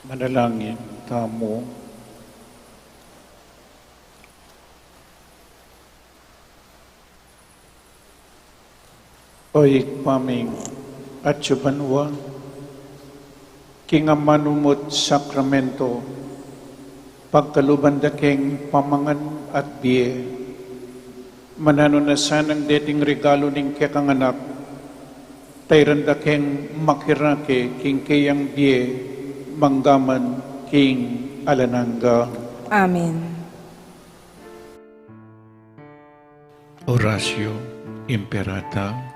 Manalangin tamu. O Ibpa ming atsu banua, king amanumut sakramento, pagkaluban da keng pamangan at bie, mananu na sanang deting regalu ning kekang anak, tairan da keng makirake king keyang bie, manggaman king alang angga. Amen. Oratio Imperata.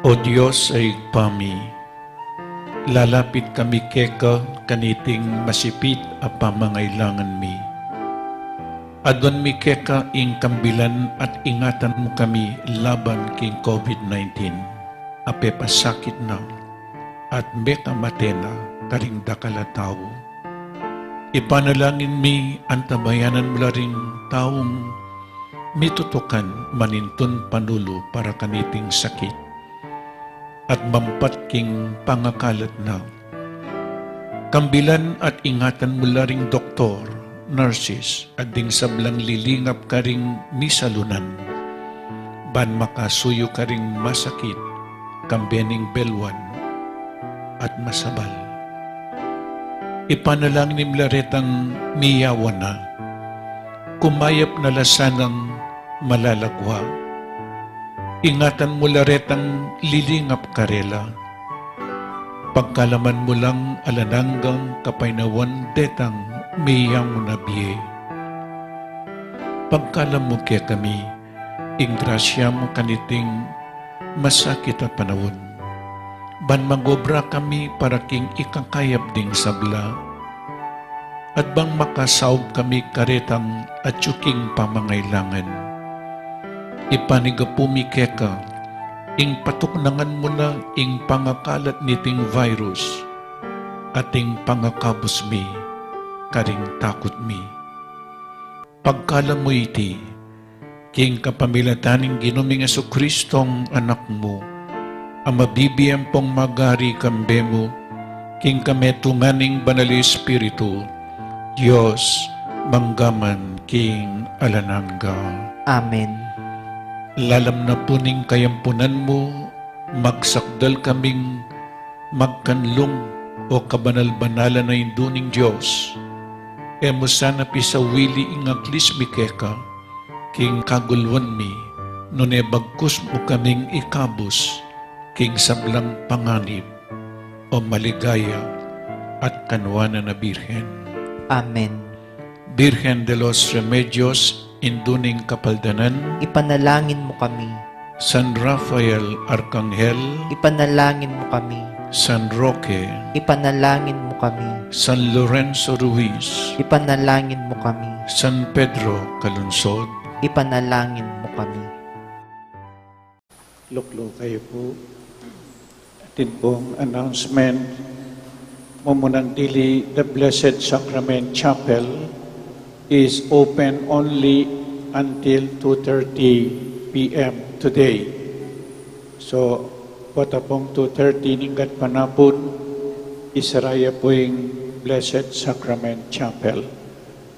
O Dios a Ibpa mi, lalapit kami keka kaniting masipit a pamangailangan mi. Aduan mi keka ing kambilan at ingatan mu kami laban king COVID nineteen a pepasakit na at mekamate na karing dakal a tau. Ipanalangin mi antabayanan mu la ring taung mitutukan manintun panulu para kaniting sakit at mampat king pangakalat na. Kambilan at ingatan mu la ring doktor, nurses, at ding sablang lilingap karing misalunan, ban makasuyu karing masakit, kambe ning beluan at masabal. Ipanalangin mu la retang miyawan na, kumayap na la sanang malalagua. Ingatan mu la retang lilingap karela. Pagkalaman mu lang alang anggang kapaynawan detang miyawan na bie. Pagkalam mu kekami ing grasya mu kaniting masakit a panaun, ban mangobra kami para king ikakayap ding sabla, at bang makasaup kami karetang atyu king pamangailangan. Ipanyawad mi keka ing patuknangan mu na ing pangakalat niting virus, at ing pangakabus mi karing takut mi. Pagkalam mu iti king kapamilatan ning Ginu ming Jesucristong Anak mu, a mabibie ampong magari kambe mu, king kametungan ning Banal Espiritu, Dios, manggaman king alang angga. Amen. Lalam na pu ning kayampunan mu, magsakdal kaming magkanlung, o kabanal-banalan a Indu ning Dios. E mu sana pisawili ing aglis mi keka, king kaguluan mi, nune bagkus mu kaming ikabus king sablang panganib, o maligaya at kanuanan a Birhen. Amen. Birhen de los Remedios, Indu ning Kapaldanan, ipanalangin mu kami. San Rafael Arkanghel, ipanalangin mu kami. San Roque, ipanalangin mu kami. San Lorenzo Ruiz, ipanalangin mu kami. San Pedro Calungsod, ipanalangin mu kami. Lukluk kayu pu. Atin pung announcement. Mumunang dili, the Blessed Sacrament Chapel is open only until two thirty p m today. So, pota pung two thirty ning gatpanapun, isara ya pu ing Blessed Sacrament Chapel.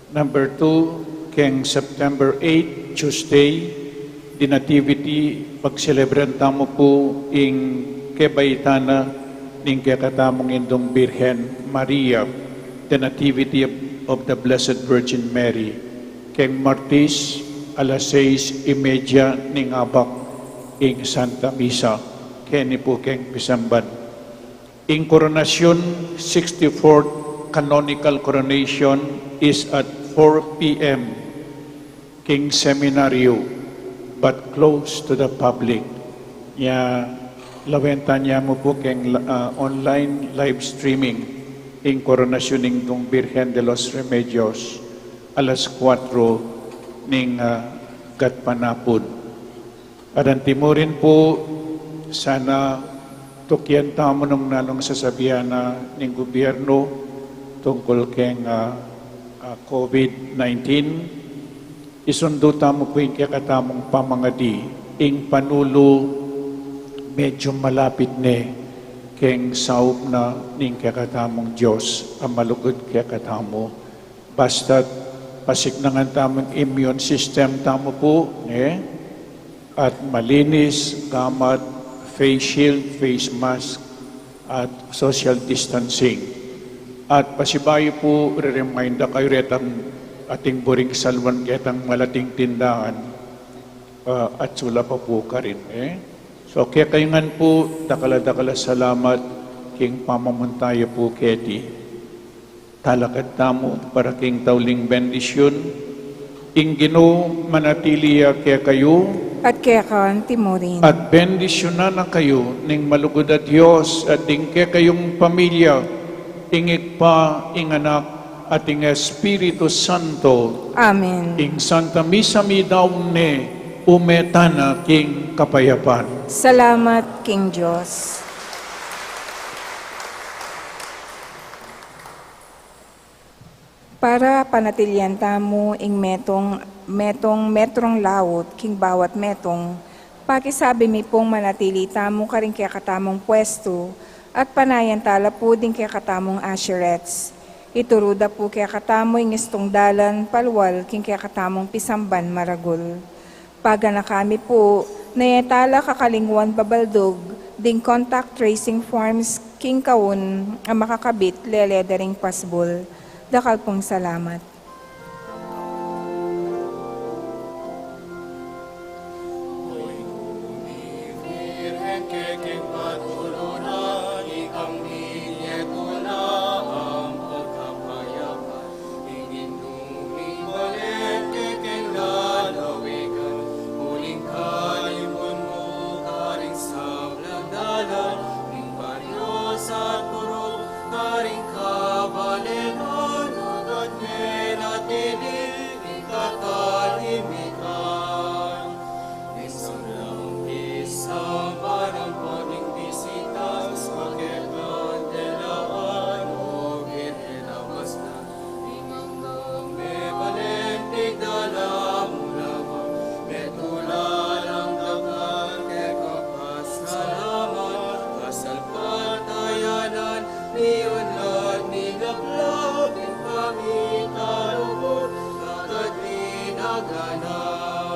Number two, keng September eight, Tuesday, the Nativity, pagselebran tamu pu ing kebaitan na ning kekatamung Indung Birhen Maria, the Nativity of, of the Blessed Virgin Mary. Keng Martis, alas sais y media ning abak ing Santa Misa, keni pu keng pisamban. Ing koronasyon, sixty-fourth canonical coronation, is at four p m king seminaryo, but close to the public. Ya, lawen tana mu pu keng, ah, online live streaming ing koronasyon ning Indung Birhen de los Remedios, alas kuwatro ning, ah, gatpanapun. At antimurin pu, sana tukian tamu nung nanung sasabian na ning gobyernu tungkul keng, ah, ah, COVID nineteen. Isundu tamu pu ing kekatamung pamangadi, ing panulu medyu malapit ne. Keng saup na ning kekatamung Dios a malugud kekatamu. Basta't pasiknangan tamung immune system tamu pu, ne? At malinis, gamat face shield, face mask, at social distancing. At pasibayu pu, re-remind da kayu retang ating buring salwan ketang malating tindahan, ah, at sula pa pu karin, e. So, kekayu ngan pu, dakal a dakal a salamat king pamamunta yu pu keti. Talakad tamu para king tauling bendisyun. Ing Ginu manatili ya kekayu. At keka antimurin. At bendisyunan na kayu ning malugud a Dios at ding kekayung pamilya, ing Ibpa, ing Anak, at ing Espiritu Santo. Amen. Ing Santa Misa mi daun ne, ume tana king kapayapan. Salamat king Dios. Para panatilian tamu ing metung, metung metrong laut king bawat metung, pakisabi mi pung manatili tamu karing kekatamung pwestu at panayan tala pu ding kekatamung usherettes. Ituru da pu kekatamu ing istung dalan palual king kekatamung pisamban maragul. Paganaka mi pu, ne e tala kakalingwan babaldug ding contact tracing forms king kaun a makakabit lele da ring pasbul. Dakal pung salamat. Ing Ginu ming balen kekeng lalawigan, uling kalimbun mu karing sablang dalan, ing parios at buruk karing kabalenan, ugat me natili ing katalimitan. Ing sablang pisamban ampon ing bisitas, paketan de lawan, o birhen a mas na Ing Ginu ming balen pigdala mu lawan, metulang dakal keka pasalamat, kasalpantayanan, miunlad migaplak, ing pamitalubud, at at pinaganap.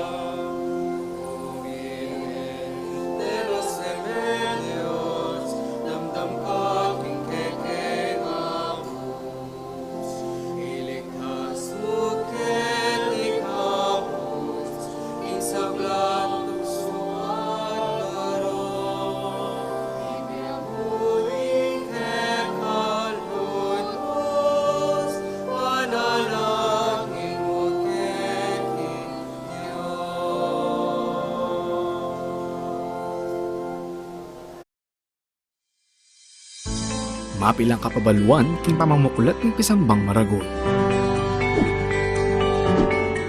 O Birhen de los Remedios, damdam ka king kekeng abus. Iligtas mu keti kabus ing sablang tuksu at barok. Ibie mu ing kekang lubus, panalangin mu keti Dios. Mapilan kapabaluan king pamamuklat ning pisambang maragul.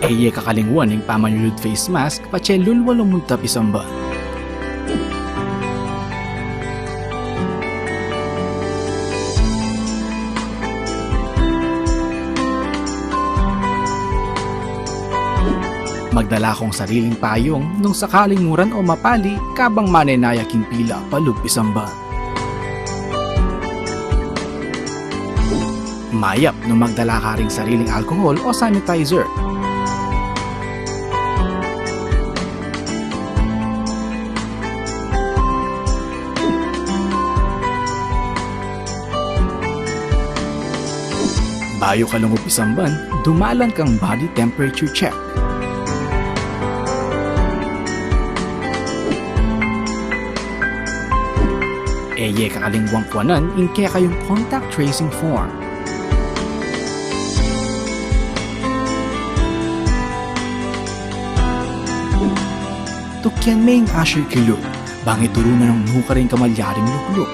E ye kakalingwan ing pamanyulud face mask patse lulwa lumunta pisamban. Magdala kong sariling payung nung sakaling muran o mapali kabang manenaya king pila palub pisamban. Mayap nung magdala ka ring sariling alcohol o sanitizer. Bayu ka lungub pisamban, dumalan kang body temperature check. E ye kakalingwang kuanan ing kekayung contact tracing form. Tukyan me ing usher kilub, bang ituru na nung nukarin kamalyaring lukluk.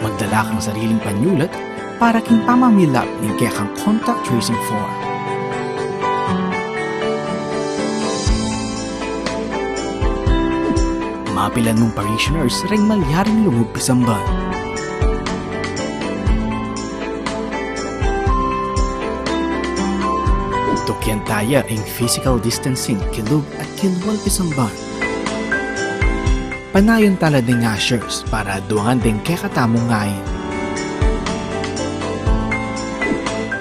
Magdala kang sariling panyulat para king pamamilap ning kekang contact tracing form. Mapilan mung parishioners ring malyaring lungub pisamban. Tukian taya ing physical distancing kilub at kilwal pisamban. Panayan tala ding ushers para adwangan deng kekatamung ain.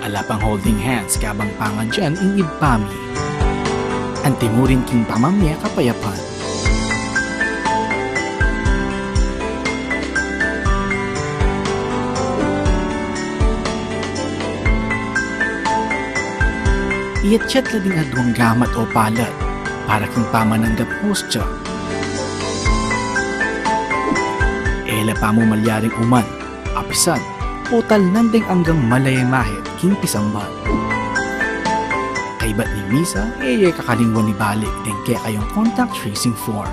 Ala pang holding hands kabang pangadyan ing ibpa mi. Antimurin king pamamie kapayapan. Iyatyat la ding aduang gamat o palat para king pamananggap hostya. E la pamumalyaring uman, apisan, o talnan deng anggang malayamahit king pisamban. Kaybat ning misa, e ye kakalingwan ibalik deng kekayung contact tracing form.